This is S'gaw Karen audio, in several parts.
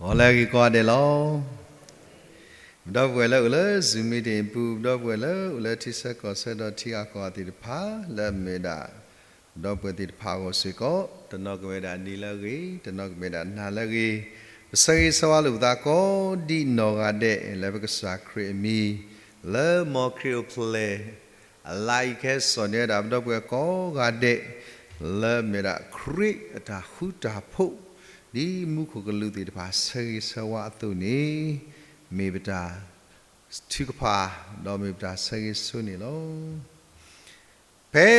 ဂီၤလၢအဂ့ၤကိးဂၤဒဲးလီၤ. ပဒီပုၢ်ဝဲၢ်လၢအိၣ်လၢ Zoom meeting အပူၤ, ပဒီပုၢ်ဝဲၢ်လၢအိၣ်လၢထံဆၢကီၢ်ဆၢဒီးထံဂၤကီၢ်ဂၤသ့ၣ်တဖၣ် လၢအမ့ၢ်ဝဲဒၣ် ပဒီပုၢ်ဝဲၢ်သ့ၣ်တဖၣ်အဂီၢ်စ့ၢ်ကီး, တနီၤကမ့ၢ်ဝဲဒၣ်နံၤလၢအဂ့ၤ, တနီၤကမ့ၢ်ဝဲဒၣ်နၤလၢအဂ့ၤ, ပဆၢဂ့ၤဆၢဝါလိာ်ပသးကိးဒ်နီၢ်ဂၤဒဲး လၢပကစၢ်ခရံာ်အမံၤ, လၢမ်ခရံာ်အိၣ်ဖျဲၣ် အလါအံၤကဟဲစိာ်န့ၢ်ဝဲဒၣ်ပဒီပုၢ်ဝဲၢ်ကိးဂၤဒဲး လၢအမ့ၢ်ဝဲဒၣ်ခရံာ်အတၢ်ဃူတၢ်ဖိး, ဒ်မူခိၣ်ကလူးသ့ၣ်တဖၣ်ဆၢဂ့ၤဆၢဝါအသိးန့ၣ်, မ့ၢ်ပတၢ်ထုကဖၣ် ဒီးမ့ၢ်ပတၢ်ဆၢဂ့ၤဆၢဝါန့ၣ်လီၤ. ဖဲ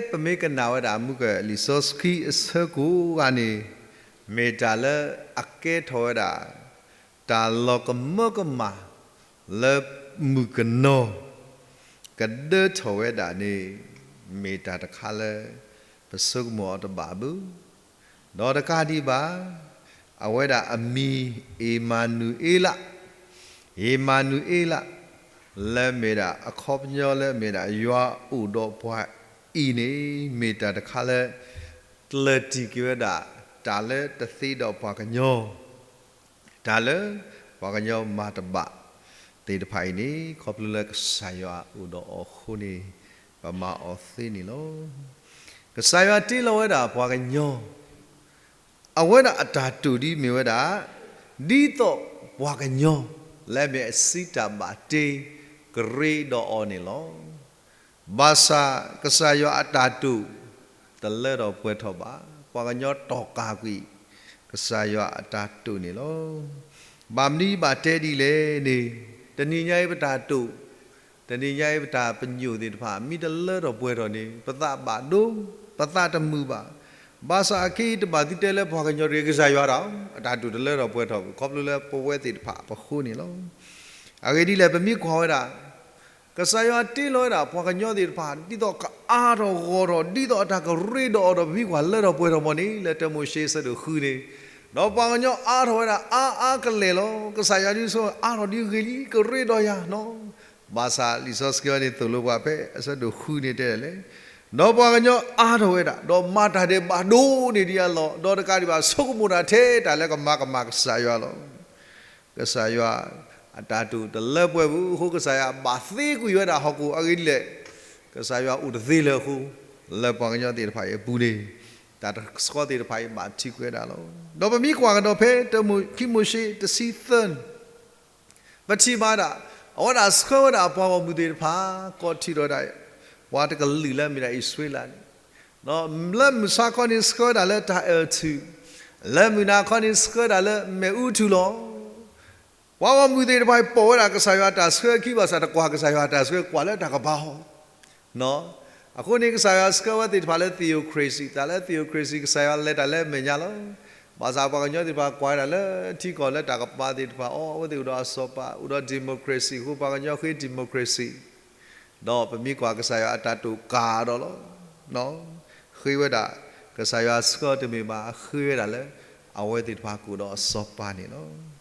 ပမ့ၢ်ကနၣ်ဝဲဒၣ်မူကလံာ်စီဆှံအဆၢကိးဂၤန့ၣ်, မ့ၢ်တၢ်လၢအကဲထီၣ်ဝဲဒၣ် တၢ်လီၤကမၢကမၣ် လၢမုၣ်ကနီၤ ကဒၢထီၣ်ဝဲဒၣ်န့ၣ်, မ့ၢ်တၢ်တခါလၢ ပဆိကမိၣ်အီၤတဘၣ်ဘၣ်. ဒီးတကးဒံးဘၣ်, အဝဲဒၣ်အမံၤ အ့မၤနူၤအ့လး, အ့မၤနူၤအ့လး လၢမ့ၢ်ဒၣ်အခီပညီလၢမ့ၢ်ဒၣ်ယွၤအိၣ်ဒီးပှၤအံၤန့ၣ်, မ့ၢ်တၢ်တခါလၢ ကျၢၢ်တံၢ်က့ၤဝဲဒၣ် တၢ်လၢတသ့ဒီးပှၤကညီ တၢ်လၢပှၤကညီမၤတဘၣ်သ့ၣ်တဖၣ်အံၤန့ၣ်, ခီဖျိလၢကစၢ်ယွၤအိၣ်ဒီးအီၤအဃိန့ၣ်, ပမၤအီၤသ့န့ၣ်လီၤ. ကစၢ်ယွၤတ့လီၤဝဲဒၣ်ပှၤကညီ, အဝဲဒၣ်အတၢ်တိာ်ဒ်မ့ၢ်ဝဲဒၣ်, ဒ်သိးပှၤကညီ လၢအမ့ၢ်အစံးတၢ်ဘၣ်တ့ ကရ့ဒီးအီၤန့ၣ်လီၤ. ဘၣ်ဆၣ်ကစၢ်ယွၤအတၢ်တိာ် တလၢထီၣ်ပှဲၤထီၣ်ဘၣ်. ပှၤကညီတီၢ်ကၢ်ကွံာ် ကစၢ်ယွၤအတၢ်တိာ်န့ၣ်လီၤ. ဘၣ်မနုၤဘၣ်တဲဒ်လဲၣ်န့ၣ်, တနံၤညါအံၤပတၢ်တိာ်, တနံၤညါအံၤပတၢ်ပညိၣ်သ့ၣ်တဖၣ် မ့ၢ်တလၢထီၣ်ပှဲၤထီၣ်န့ၣ်, ပသးဘၣ်ဒိ, ပသးတမုာ်ဘၣ်. ဘၣ်ဆၣ်အခဲအံၤတဘၣ်သုတဲလၢပှၤကညီတဂ့ၤ, ကစၢ်ယွၤဒီး အတၢ်တိာ်တလၢထီၣ်ပှဲၤထီၣ် ခီဖျိလၢပဝဲသ့ၣ်တဖၣ်အဃိန့ၣ်လီၤ. အဂ့ၢ်ဒ်လဲၣ်, ပမ့ၢ်ကွၢ်ဝဲဒၣ် ကစၢ်ယွၤတ့လီၤဝဲဒၣ်ပှၤကညီသ့ၣ်တဖၣ် ဒ်သိးကအါထီၣ်ဂီၢ်ထီၣ် ဒ်သိးအတၢ်ကရ့ဒီးအီၤဒီး ပမ့ၢ်ကွၢ်လၢထီၣ်ပှဲၤထီၣ်မီၢ်န့ၣ် လၢတၢမိၤၡ့အဆၢဒိၣ်ဃုန့ၣ်, ဒီးပှၤကညီအါထီၣ်ဝဲဒၣ်အါအါကလဲာ်လီၤ. ကစၢ်ယွၤဒ်ဆိအါထီၣ်ဒ်ဂ့ၤလံ ကရ့ဒီးယၤနီၤ. ဘၣ်ဆၣ်လံာ်စီဆှံန့ၣ်သိၣ်လိပှၤဖဲအဆၢဒိၣ်ဃုန့ၣ်တဲလဲၣ်, ဒီးပှၤကညီအါထီၣ်ဝဲဒၣ် ဒီးမၤတၢ်ဒဲးဘးဒိၣ်န့ၢ်ဒံးအလီၢ်, ဒီးတကးဒံးဘၣ် ဆိကမိၣ်တၢ်ထဲတၢ်လၢကမၤကမၣ်ကစၢ်ယွၤလီၤ. ကစၢ်ယွၤအတၢ်တိာ်တလၢပှဲၤဘူးအဃိ ကစၢ်ယွၤဘၣ်သ့ကွံာ်ဝဲဒၣ်ဟီၣ်ခိၣ်အဂ့ၢ်ဒ်လဲၣ်, ကစၢ်ယွၤအိၣ်တသ့လၢၤအဃိ, လၢပှၤကညီသ့ၣ်တဖၣ်အံၤအပူၤန့ၣ်, တၢ်တဆှီသ့ၣ်တဖၣ်အံၤဘၣ်ထံးကွံာ်ဝဲဒၣ်လီၤ. ဒီးပမ့ၢ်ကွၢ်ကဒီးဖဲ တၢမိၤ ခံမိၤၡ့တဆံသၢန့ၣ် ပထံၣ်ဘၣ်ဒၣ် အဝဲဒၣ်ဆှၢဝဲဒၣ်ပှၤဂီၢ်မုၢ်သ့ၣ်တဖၣ် ကိးထီၣ်ဒီး ပှၤတကလုာ်လၢအမ့ၢ်ဒၣ်အံၣ်စရ့လးန့ၣ်, လၢမုၢ်ဆါခီန့ၣ်ဆှၢဝဲဒၣ်လၢတၢ်အၢၣ်ထူၣ်, လၢမုၢ်နၤခီန့ၣ်ဆှၢဝဲဒၣ်လၢမ့ၣ်အူထူၣ်လီၤ. ပှၤဂီၢ်မုၢ်သ့ၣ်တဖၣ်ပိာ်ဝဲဒၣ်ကစၢ်ယွၤတၢ်ဆှၢခံဘၣ်ဆၣ် တကွၢ်ကစၢ်ယွၤတၢ်ဆှၢ ကွၢ်လၢတၢ်ကပၤအီၤ အဃိန့ၣ် ကစၢ်ယွၤဆှၢဝဲသ့ၣ်တဖၣ်လၢ theocracy, တၢ်လၢ theocracy ကစၢ်ယွၤလဲၤတၢ်လၢအမဲာ်ညါလီၤ. ဘၣ်ဆၣ်ပှၤကညီသ့ၣ်တဖၣ်ကွၢ်ဝဲဒၣ်လၢထံကီၢ်လၢတၢ်ကပၤသ့ၣ်တဖၣ်အီၤ အဝဲသ့ၣ်အိၣ်ဒီးအစီၤပၤ အိၣ်ဒီး democracy အဃိ ပှၤကညီဃ့ democracy ဒီးပမ့ၢ်ကွၢ်ကစၢ်ယွၤအတၢ်တိာ်ကးဒီးလီၤ. ဃ့ဝဲဒၣ် ကစၢ်ယွၤဆှၢတမ့ၢ်ဘၣ် ဃ့ဝဲဒၣ်လၢ အဝဲသ့ၣ်တဖၣ်ကအိၣ်ဒီးအစီၤပၤန့ၣ်လီၤ.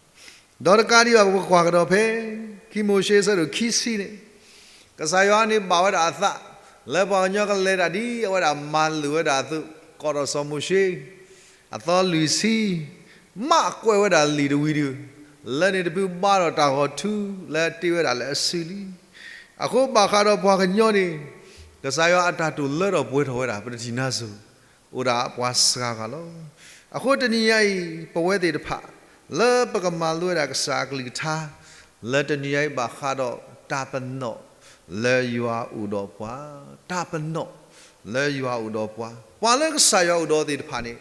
ဒီးတကးဒံးဘၣ် ပကွၢ်ကဒီးဖဲ ခံမိၤၡ့အဆၢဒိၣ်ခံဆံန့ၣ်, ကစၢ်ယွၤန့ၣ်ဘၣ်ဝဲဒၣ်အသး လၢပှၤကညီကလဲၤတၢ်ဒ်အဝဲဒၣ်မၤလိာ်ဝဲဒၣ်အသိး ကိးထီၣ်စီၤမိၤၡ့ အသီလွံၢ်ဆံ မၣ်ကွဲးဝဲဒၣ်လံာ်တဝံၤဒုး လၢန့ၣ်တဖုဘါထီၣ်တၢ်ဂီၤထူလၢတ့ဝဲဒၣ်လၢအစုလံ. အဃိဘၣ်ဃးဒီးပှၤကညီန့ၣ် ကစၢ်ယွၤအတၢ်တိာ်လၢထီၣ်ပှဲၤထီၣ်ဝဲဒၣ် ပတထံၣ်နါစိၤ အိၣ်ဒၣ်ပှၤစှၤဂၤလီၤ. အဃိတနံၤညါအံၤ ပဝဲသ့ၣ်တဖၣ် လၢပကမၤလိဝဲဒၣ်ကစၢ်အကလုၢ်ကထါ လၢတနံၤညါအံၤဘၣ်ဃးဒီးတၢ်ပနီၣ်လၢယွၤအိၣ်ဒီးပှၤ, တၢ်ပနီၣ်လၢယွၤအိၣ်ဒီးပှၤ, ပှၤလၢကစၢ်ယွၤအိၣ်ဒီးသ့ၣ်တဖၣ်န့ၣ်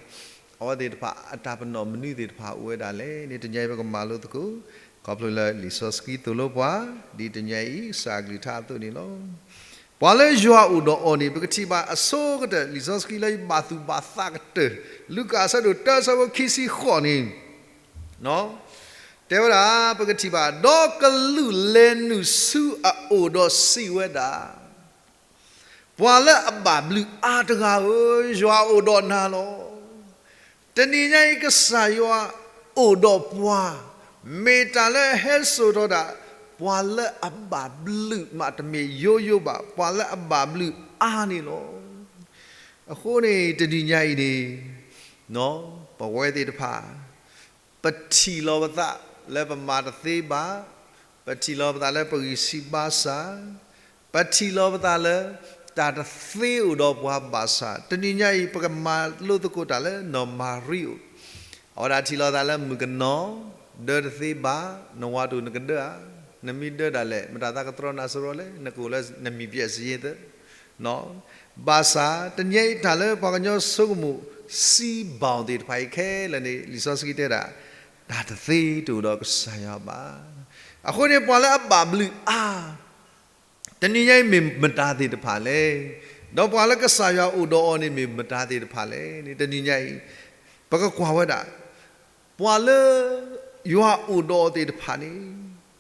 အဝဲသ့ၣ်တဖၣ်အတၢ်ပနီၣ်မနုၤသ့ၣ်တဖၣ်အိၣ်ဝဲဒၣ်လဲၣ်န့ၣ် တနံၤညါအံၤပကမၤလိသကိး ခီဖျိလၢလံာ်စီဆှံသိၣ်လိပှၤ ဒ်တနံၤညါအံၤ ကစၢ်အကလုၢ်ကထါအသိးန့ၣ်လီၤ. ပှၤလၢယွၤအိၣ်ဒီးအီၤန့ၣ် ပကထံၣ်ဘၣ်အဆိကတၢၢ် လံာ်စီဆှံလၢယဘၣ်သူၣ်ဘၣ်သးကတၢၢ် လူၤကၣ်အဆၢဒိၣ်တၢ အဆၢဖိခံဆံဃိးန့ၣ် တဲဝဲဒၣ် ပကထံၣ်ဘၣ် ဒီးကလူးလဲၤနုာ်ဆူအအိၣ်ဒီးစံးဝဲဒၣ် ပှၤလၢအဘၣ်ဘျုးအါတဂၤဧၢ, ယွၤအိၣ်ဒီးနၤလီၤ. တနံၤညါအံၤ ကစၢ်ယွၤအိၣ်ဒီးပှၤ မ့ၢ်တၢ်လၢအဟဲစိာ်ထီၣ်ဒၣ် ပှၤလၢအဘၣ်ဘျုးမး တမ့ၢ်ယိယိဘၣ်, ပှၤလၢအဘၣ်ဘျုးအါန့ၣ်လီၤ. အဃိန့ၣ် တနံၤညါအံၤန့ၣ် ပဝဲသ့ၣ်တဖၣ် ပထံၣ်လီၤပသးလၢပမၤတသ့ဘၣ်, ပထံၣ်လီၤပသးလၢပဂံၢ်ဆံးဘါစၢ်, ပထံၣ်လီၤပသးလၢ တၢ်တသ့အိၣ်ဒီးပှၤဘၣ်ဆၣ်, တနံၤညါအံၤ ပကမၤလိသကိးတၢ်လၢနီၢ်မၤရံအိၣ်, အဝဲဒၣ်ထံၣ်လီၤသးလၢမုၣ်ကနီၤ, ဒၢတသ့ဘၣ်, နဝၤတအိၣ်နကဒၢဧါ, နမ့ၢ်ဒၢဒၣ်လဲာ် မတၤသးကတြီနၤစရီလဲၣ်, နကအိၣ်လၢနမံၤပျဲၢ်စ့ယ့သၢ ဘၣ်ဆၣ် တနံၤအံၤတၢ်လၢပှၤကညီဆိကမိၣ် စံဘၣ်သ့ၣ်တဖၣ်အံၤခဲလၢာ်န့ၣ် လံာ်စီဆှံတဲဒၣ် တၢ်တသ့တအိၣ်ဒီးကစၢ်ယွၤဘၣ်. အဃိန့ၣ် ပှၤလၢအဘၣ်ဘျုးအါ တနံၤညါအံၤမ့ၢ်မတၤသ့ၣ်တဖၣ်လဲၣ်, ဒီးပှၤလၢကစၢ်ယွၤအိၣ်ဒီးအီၤန့ၣ်မ့ၢ်မတၤသ့ၣ်တဖၣ်လဲၣ်န့ၣ် တနံၤညါအံၤ ပကကွၢ်ဝဲဒၣ် ပှၤလၢ ယွၤအိၣ်ဒီးအီၤသ့ၣ်တဖၣ်န့ၣ်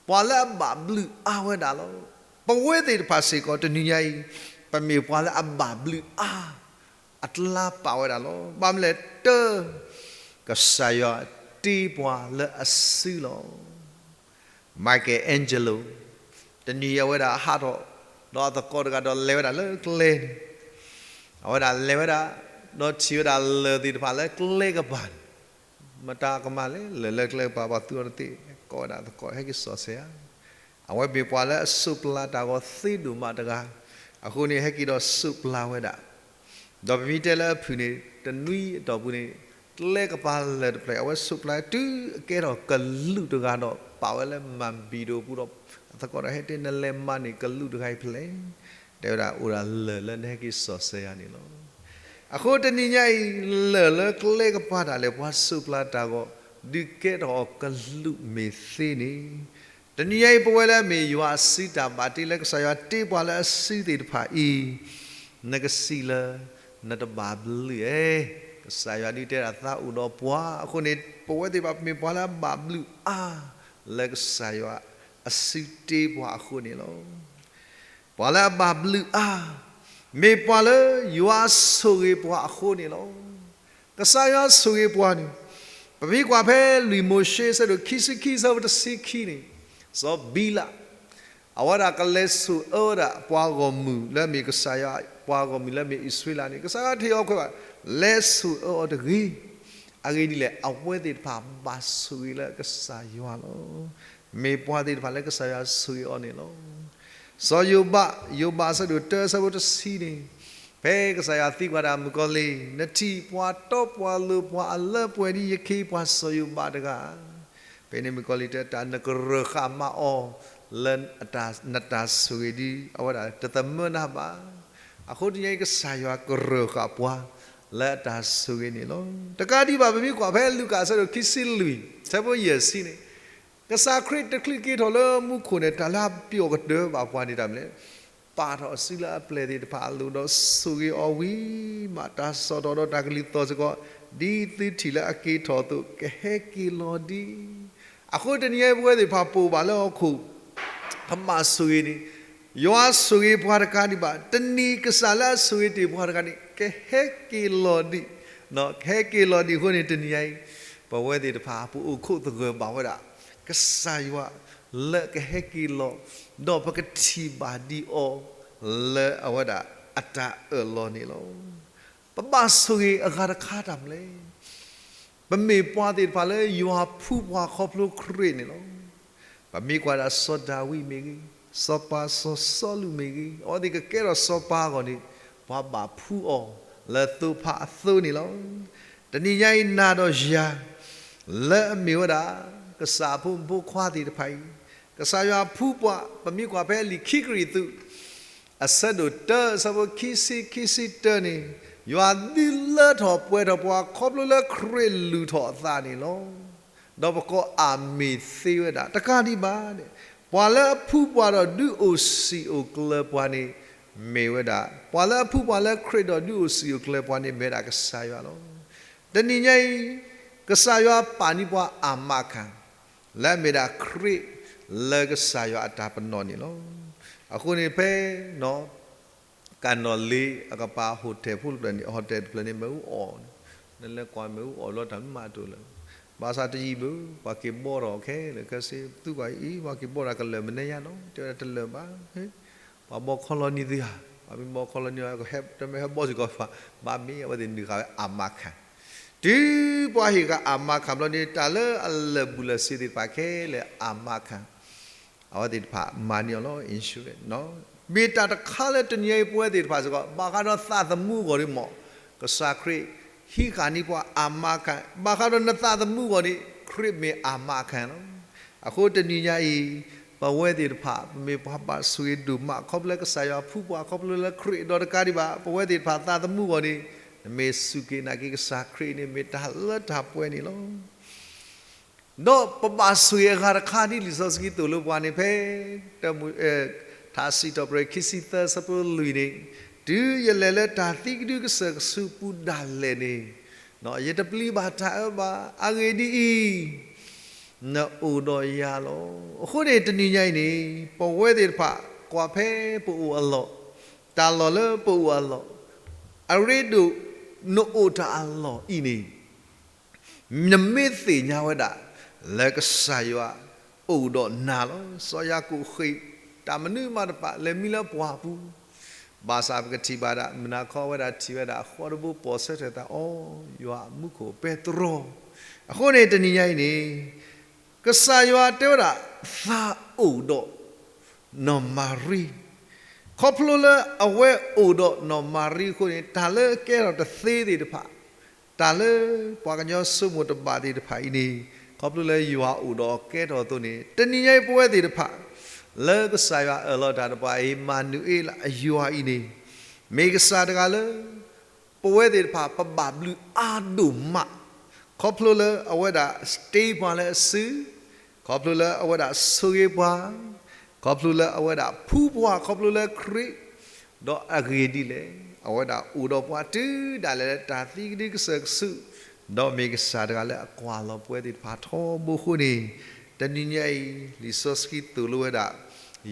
ပှၤလၢအဘၣ်ဘျုးအါဝဲဒၣ်လီၤ. ပဝဲသ့ၣ်တဖၣ်စ့ၢ်ကီးတနံၤညါအံၤ ပမ့ၢ်ပှၤလၢအဘၣ်ဘျုးအါ အတလါပာ်ဝဲဒၣ်လီၤ. ဘၣ်မနုၤလဲၣ်, တၢ ကစၢ်ယွၤတ့ပှၤလၢအစုလီၤ. Michelangelo တနံၤအံၤအဝဲဒၣ်ဟးထီၣ် ဒီးအသကိးတဂၤဒီးလဲၤဝဲဒၣ်လၢကျဲန့ၣ်, အဝဲဒၣ်လဲၤဝဲဒၣ် ဒီးထံၣ်ဝဲဒၣ်လၢၢ်သ့ၣ်တဖၣ်လၢကျဲကပၤန့ၣ်, မတၤကမၤလဲၣ်, လၢၢ်လၢကျဲကပၤ ပှၤသူအီၤတသ့, ကိးဝဲဒၣ်သကိး ဟဲက့ၤစီၤစဲဧါ. အဝဲမ့ၢ်ပှၤလၢအစိးပျၤတၢ်ဂီၤသ့ဒိၣ်မးတဂၤ, အဃိန့ၣ် ဟဲက့ၤဒီးစိးပျၤဝဲဒၣ် ဒီးပမ့ၢ်တဲလၢအဖုၣ်န့ၣ် တနွံအတီၢ်ပူၤန့ၣ် ကျဲကပၤလၢၢ်တဖျၢၣ် အဝဲစိးပျၤတုၤအကဲထီၣ်ကလူးတဂၤဒီး ပာ်ဝဲလၢမၤဘံၣ်ဒိၣ်ပူၤဒီး အသကိးဒီးဟဲတဲ နလဲၤမၤန့ၢ်ကလူးတဂၤအံၤဖဲလဲၣ်, တဲဝဲဒၣ်အိၣ်ဒၣ်လၢၢ်လၢနဟဲက့ၤစီၤစဲယၤန့ၣ်လီၤ. အဃိတနံၤညါအံၤ လၢၢ်လၢကျဲကပၤဒၣ်လဲာ် ပှၤစိးပျၤတၢ်ဂီၤ ဒုးကဲထီၣ်အီၤကလူးမ့ၢ်သ့န့ၣ် တနံၤညါအံၤ ပဝဲလၢအမ့ၢ်ယွၤအစုတၢ်ဘၣ်တ့လၢကစၢ်ယွၤတ့ပှၤလၢအစုသ့ၣ်တဖၣ်အံၤ, နကစံးလၢ နတဘၣ်ဘျုးဧါ. ကစၢ်ယွၤဒုးတဲဒၣ်သးအိၣ်ဒီးပှၤအဃိန့ၣ် ပဝဲသ့ၣ်တဖၣ်မ့ၢ်ပှၤလၢအဘၣ်ဘျုးအါ လၢကစၢ်ယွၤအစုတ့ပှၤအဃိန့ၣ်လီၤ. ပှၤလၢအဘၣ်ဘျုးအါ မ့ၢ်ပှၤလၢယွၤဆိၣ်ဂ့ၤပှၤအဃိန့ၣ်လီၤ. ကစၢ်ယွၤဆိၣ်ဂ့ၤပှၤန့ၣ် ပမ့ၢ်ကွၢ်ဖဲလွံၢ်မိၤၡ့အဆၢဒိၣ်ခံဆံခံ အဆၢဖိတဆံခံန့ၣ်, စီၤဘံလး အဝဲဒၣ်ကလဲၤဆိၣ်အၢဝဲဒၣ်ပှၤဂီၢ်မုၢ်လၢအမ့ၢ်ကစၢ်ယွၤ ပှၤဂီၢ်မုၢ်လၢအမ့ၢ်အံၣ်စရ့လးန့ၣ် ကစၢ်ယွၤတဟ့ၣ်အီၤခွဲးဘၣ်, လဲၤဆိၣ်အၢအီၤတဂ့ၤ. အဂ့ၢ်ဒ်လဲၣ် အဝဲသ့ၣ်တဖၣ်ဘၣ်ဆိၣ်ဂ့ၤလၢကစၢ်ယွၤလီၤ. မ့ၢ်ပှၤသ့ၣ်တဖၣ်လၢကစၢ်ယွၤဆိၣ်ဂ့ၤအီၤန့ၣ်လီၤ. စီၤယိၤဘး, ယိၤဘးအဆၢဒိၣ်တၢအဆၢဖိတဆံန့ၣ်, ဖဲကစၢ်ယွၤသံကွၢ်ဒၣ်မုၣ်ကီၤလံၢ်, နထံၣ်ပှၤတီပှၤလိၤပှၤအလၢပှဲၤဒ်ယခ့ပှၤစီၤယိၤဘးတဂၤဧါ. ဖဲန့ၣ်မုၣ်ကီၤလံၢ်တဲ တၢ်နကရၢၢ်ဃာ်မးအီၤ လၢနတၢ်ဆိၣ်ဂ့ၤဒ်အဝဲဒၣ်တသမၢနၤဘၣ်. အဃိတနံၤအံၤ ကစၢ်ယွၤကရၢၢ်ဃာ်ပှၤလၢအတၢ်ဆိၣ်ဂ့ၤန့ၣ်လီၤ. တကးဒံးဘၣ် ပမ့ၢ်ကွၢ်ဖဲလူၤကၣ်အဆၢဒိၣ်ခံဆံလွံၢ် အဆၢဖိယဲၢ်ဆံန့ၣ်, ကစၢ်ခရံာ်တချုးက့ၤထီၣ်လၢမူခိၣ်န့ၣ် တၢ်လၢအပျီၣ်ကတၢၢ်ဘၣ်ပှၤန့ၣ်တၢ်မနုၤလဲၣ်, ပာ်ထီၣ်အစုလၢအပျဲၢ်သ့ၣ်တဖၣ်အလိၤ ဒီးဆိၣ်ဂ့ၤအီၤဝံၤမး တၢ်စံးထီၣ်ဒီးတၢ်ကလုၢ်သီၣ်စ့ၢ်ကီး ဒ်သုထံၣ်လၢအက့ၤထီၣ်အသိး ကဟဲက့ၤလီၤဒံး. အဃိတနံၤအံၤ ပဝဲသ့ၣ်တဖၣ်ပအိၣ်ဘၣ်လၢဟီၣ်ခိၣ် ပမၤဆိၣ်ဂ့ၤန့ၣ်, ယွၤဆိၣ်ဂ့ၤပှၤတကးဒံးဘၣ်, တနံၤကစၢ်လၢအဆိၣ်ဂ့ၤတ့ၢ်ပှၤတဂၤန့ၣ် ကဟဲက့ၤလီၤဒံး, ကဟဲက့ၤလီၤဒံးအဃိန့ၣ် တနံၤအံၤ ပဝဲသ့ၣ်တဖၣ် ပအိၣ်ခိးသဂၢၢ်ဘၣ်ဝဲဒၣ် ကစၢ်ယွၤလၢကဟဲက့ၤလီၤ, ဒီးပကထံၣ်ဘၣ်ဒံးအီၤ လၢအဝဲဒၣ်အတၢ်အၢၣ်လီၤန့ၣ်လီၤ. ပဘၣ်ဆိၣ်ဂ့ၤအဂၤတခါတၢ်မနုၤလဲၣ်. ပမ့ၢ်ပှၤသ့ၣ်တဖၣ်လၢယွၤဖှူပှၤခီဖျိခရံာ်န့ၣ်လီၤ. ပမ့ၢ်ကွၢ်ဒၣ်စီၤဒၤဝံးမ့ၢ်ဂ့ၤ, စီၤပၤစီၤစီလူးမ့ၢ်ဂ့ၤ, အဝဲသ့ၣ်ကကဲထီၣ်စီၤပၤအဂီၢ်န့ၣ် ပှၤဘၣ်ဖှူအီၤလၢသိဖးအသိန့ၣ်လီၤ. တနံၤညါအံၤ နၤဒီးယၤ လၢအမ့ၢ်ဝဲဒၣ် ကစၢ်အဖိမုၣ်ဖိခွါသ့ၣ်တဖၣ်အံၤ, ကစၢ်ယွၤဖှူပှၤ, ပမ့ၢ်ကွၢ်ဖဲလံာ်ခံကရံၣ်သူး အဆၢဒိၣ်တၢ အဆၢဖိခံဆံ ခံဆံတၢန့ၣ်, ယွၤဒုးလၢထီၣ်ပှဲၤထီၣ်ပှၤခီဖျိလၢခရံာ်လုၢ်ထီၣ်အသးန့ၣ်လီၤ. ဒီးပကိးအမ့ၢ်သ့ဝဲဒၣ် တကးဒံးဘၣ်န့ၣ်, ပှၤလၢအဖှူပှၤဒီးဒုးအိၣ်စံာ်အိၣ်ကျၢၤပှၤန့ၣ် မ့ၢ်ဝဲဒၣ်, ပှၤလၢအဖှူပှၤလၢခရံာ်ဒီးဒုးအိၣ်စံာ်အိၣ်ကျၢၤပှၤန့ၣ် မ့ၢ်ဝဲဒၣ်ကစၢ်ယွၤလီၤ. တနံၤညါအံၤ ကစၢ်ယွၤပာ်န့ၢ်ပှၤအမၤခၣ် လၢအမ့ၢ်ဒၣ်ခရံာ်လၢကစၢ်ယွၤအတၢ်ပနီၣ်န့ၣ်လီၤ. အဃိန့ၣ်ဖဲ ကၣ်နီၣ်လ့အကပၤ hotel ဖိတဖျၢၣ်န့ၣ် hotel တဖျၢၣ်န့ၣ် မ့ၣ်အူအီၣ်န့ၣ်, နလဲၤကွၢ်မ့ၣ်အူအီၣ်လီၤတၢ်မ့ၢ်မးတအိၣ်လၢၤ, ဘၣ်ဆၣ်တယံာ်ဘၣ် ပှၤက့ၤဘီထီၣ်ခဲလၢာ်ခဲဆ့ ပသူကွၢ်အံၤ ပှၤက့ၤဘီထီၣ်ကလၢာ်မနုၤညါနီၤ တဲဝဲဒၣ်တလၢာ်ဘၣ်, ပှၤဘီခီလီၤနံၤသုဧါ, ပှၤမ့ၢ်ဘီခီလီၤနံၤ တမ့ၢ်ဟဲဘီစ့ၢ်ကီး ဘၣ်မ့ၢ်အဝဲသ့ၣ်နုာ်ဃာ်ဝဲအမၤခၣ် တုၤပှၤဟ့ၣ်ဃာ်အမါခၣ်ဘျီန့ၣ် တၢ်လၢအလၢာ်ဘူၣ်လၢာ်စ့ၤသ့ၣ်တဖၣ်ခဲလၢာ်အမါခၣ်, အဝဲသ့ၣ်တဖၣ်မၤန့ၢ်အီၤလီၤ insurance မ့ၢ်တၢ်တခါလၢတနံၤညါအံၤ ပဝဲသ့ၣ်တဖၣ်စ့ၢ်ကီး ဘၣ်ဃးဒီးသးသမူအဂီၢ်န့ၣ်မ့ၢ် ကစၢ်ခရံာ်ဟံးဃာ်န့ၢ်ပှၤအမါခၣ်, ဘၣ်ဃးဒီးနသးသမူအဂီၢ်န့ၣ် ခရံာ်မ့ၢ်အမါခၣ်လီၤ. အဃိတနံၤညါအံၤ ပဝဲသ့ၣ်တဖၣ် ပမ့ၢ်ပှၤဘၣ်ဆိၣ်ဂ့ၤဒိၣ်မး ခီဖျိလၢကစၢ်ယွၤဖှူပှၤ ခီဖျိလၢခရံာ်ဒီးတကးဒံးဘၣ် ပဝဲသ့ၣ်တဖၣ်သးသမူအဂီၢ်န့ၣ် နမ့ၢ်စူၢ်က့ၤနာ်က့ၤကစၢ်ခရံာ်န့ၣ် မ့ၢ်တၢ်လၢတၢ်ပှဲၤန့ၣ်လီၤ. ဒီးပဘၣ်ဆိၣ်ဂ့ၤအဂၤတခါဒ်လံာ်စီဆှံသိၣ်လိပှၤန့ၣ်ဖဲ ထါစံးထီၣ်ပတြၢၤခံဆံသၢဆၢဖိလွံၢ်န့ၣ်, တုၤယလဲၤလၢတၢ်သံကဒုကစၢၢ်ကဆူးပူၤဒၣ်လဲာ်န့ၣ်, ယတပျံၤဘၣ်တၢ်အၢဘၣ်. အဂ့ၢ်ဒ်အံၤ, နအိၣ်ဒီးယၤလီၤ. အဃိန့ၣ် တနံၤညါအံၤန့ၣ် ပဝဲသ့ၣ်တဖၣ် ကွၢ်ဖဲပအိၣ်အလီၢ်, တၢ်လီၢ်လၢပအိၣ်အလီၢ်, အရ့ဒိၣ်နအိၣ်တၢ်အလီၢ်အံၤန့ၣ် နမ့ၢ်သ့ၣ်ညါဝဲဒၣ် လၢကစၢ်ယွၤအိၣ်ဒီးနၤလီၤ. စီၤယၤကိာ်ဃ့ၢ်တၢ်မနုၤမးတဖၣ် လဲၤမံလၢပှၢ်ပူၤ, ဘၣ်ဆၣ်ပကထံၣ်ဘၣ်ဒၣ် မုၢ်နၤခီဝဲဒၣ်ထံၣ်ဝဲဒၣ် ဃီတဘိပိာ်ဆၢထၢၣ်သး အိ ယွၤအမူခိၣ်ပဲတြီ. အဃိန့ၣ် တနံၤညါအံၤန့ၣ် ကစၢ်ယွၤတဲဝဲဒၣ် သးအိၣ်ဒီး နီၢ်မၤရံ, ခီဖျိလၢအဝဲအိၣ်ဒီးနီၢ်မၤရံအဃိန့ၣ် တၢ်လၢကဲထီၣ်တသ့သ့ၣ်တဖၣ်, တၢ်လၢပှၤကညီဆိကမိၣ်တဘၣ်သ့ၣ်တဖၣ်အံၤန့ၣ် ခီဖျိလၢယွၤအိၣ်ဒီးအီၤကဲထီၣ်အသိးန့ၣ် တနံၤညါအံၤပဝဲသ့ၣ်တဖၣ် လၢကစၢ်ယွၤအၢၣ်လီၤတၢ်ဒီးပှၤ အ့မၤနူၤအ့လး အယွၤအံၤန့ၣ် မ့ၢ်ကစၢ်တဂၤလၢ ပဝဲသ့ၣ်တဖၣ် ပဘၣ်ဘျုးအါဒိၣ်မး, ခီဖျိလၢအဝဲဒၣ် stay ပှၤလၢအစု, ခီဖျိလၢအဝဲဒၣ်ဆိၣ်ဂ့ၤပှၤ, ခီဖျိလၢအဝဲဒၣ်ဖှူပှၤ ခီဖျိလၢခရံာ်, ဒီးအဂ့ၢ်ဒ်လဲၣ်, အဝဲဒၣ်အိၣ်ဒီးပှၤတုၤဒၣ်လဲာ်လၢတၢ်သံကဒုကစၢၢ်ကဆူး, ဒီးမ့ၢ်ကစၢ်တဂၤလၢအကွၢ်လီၤပဝဲသ့ၣ်တဖၣ်ထီဘိအဃိန့ၣ်, တနံၤညါအံၤ လံာ်စီဆှံသိၣ်လိဝဲဒၣ်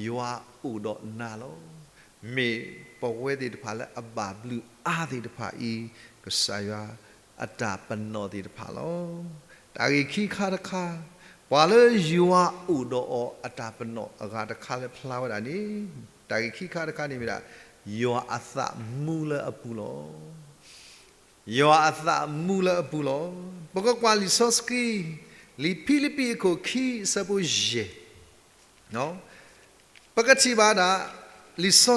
ယွၤအိၣ်ဒီးနၤလီၤ. မ့ၢ်ပဝဲသ့ၣ်တဖၣ်လၢအဘၣ်ဘျုးအါသ့ၣ်တဖၣ်အံၤ ကစၢ်ယွၤအတၢ်ပနီၣ်သ့ၣ်တဖၣ်လီၤ. တၢ်ဂ့ၢ်ခံခါတခါ, ပှၤလၢယွၤအိၣ်ဒီးအီၤအတၢ်ပနီၣ်အဂၤတခါလၢဖျါဝဲဒၣ်န့ၣ်, တၢ်ဂ့ၢ်ခံခါတခါန့ၣ်မ့ၢ်ဒၣ် ယွၤအသးမူလၢအပူၤလီၤ. ယွၤအသးမူလၢအပူၤလီၤ. ပကကွၢ်လံာ်စီဆှံ, လံာ်ဖံလံးပံးအခိၣ်ခံအဆၢဖိယဲၢ် ပကထံၣ်ဘၣ်ဒၣ် လံာ်စီဆှံ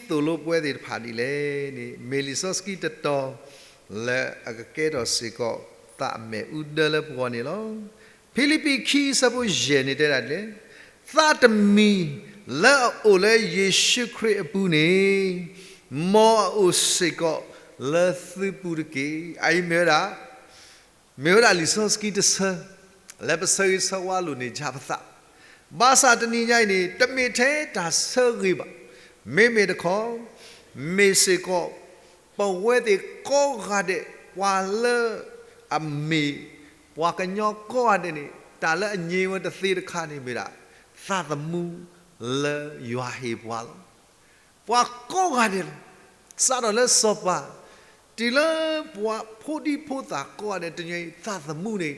သိၣ်လိပဝဲသ့ၣ်တဖၣ်ဒ်လဲၣ်န့ၣ် မ့ၢ်လံာ်စီဆှံတတီၤ လၢအကကဲထီၣ်စ့ၢ်ကီး သးအမဲာ်အူဒၢလၢပဂီၢ်န့ၣ်လီၤ. ဖံလံးပံးခံအဆၢဖိယဲၢ်န့ၣ်တဲဒၣ်ဒ်လဲၣ်, သးတမံၤလၢအအိၣ်လၢယ့ၣ်ၡူးခရံာ်အပူၤန့ၣ် မ်အအိၣ်စ့ၢ်ကီးလၢသုပူၤတက့ၢ်. အအံၤမ့ၢ်ဝဲဒၣ် မ့ၢ်ဝဲဒၣ်လံာ်စီဆှံတဆၢ လၢပဆၢဂ့ၤဆၢဝါလိာ်န့ၢ်ပသး, ဘၣ်ဆၣ်တနံၤညါအံၤန့ၣ် တမ့ၢ်ထဲတၢ်ဆၢဂ့ၤဘၣ်. မ့မ့ၢ်တခီ မ့ၢ်စ့ၢ်ကီး ပဝဲသ့ၣ်ကိးဂၤဒဲး ပှၤလၢအမ့ၢ်ပှၤကညီကိးဂၤဒဲးန့ၣ် တၢ်လၢအညံၤဝဲတသ့တခါန့ၣ်မ့ၢ်ဒၣ် သးသမူလၢယွၤဟ့ၣ်ပှၤလီၤ. ပှၤကိးဂၤဒဲးလီၤ. စးထီၣ်လၢစီၤပၤ, တုၤလၢပှၤဖိဒံဖိသၣ်ကိးဂၤဒဲး တနံၤညါအံၤ သးသမူန့ၣ်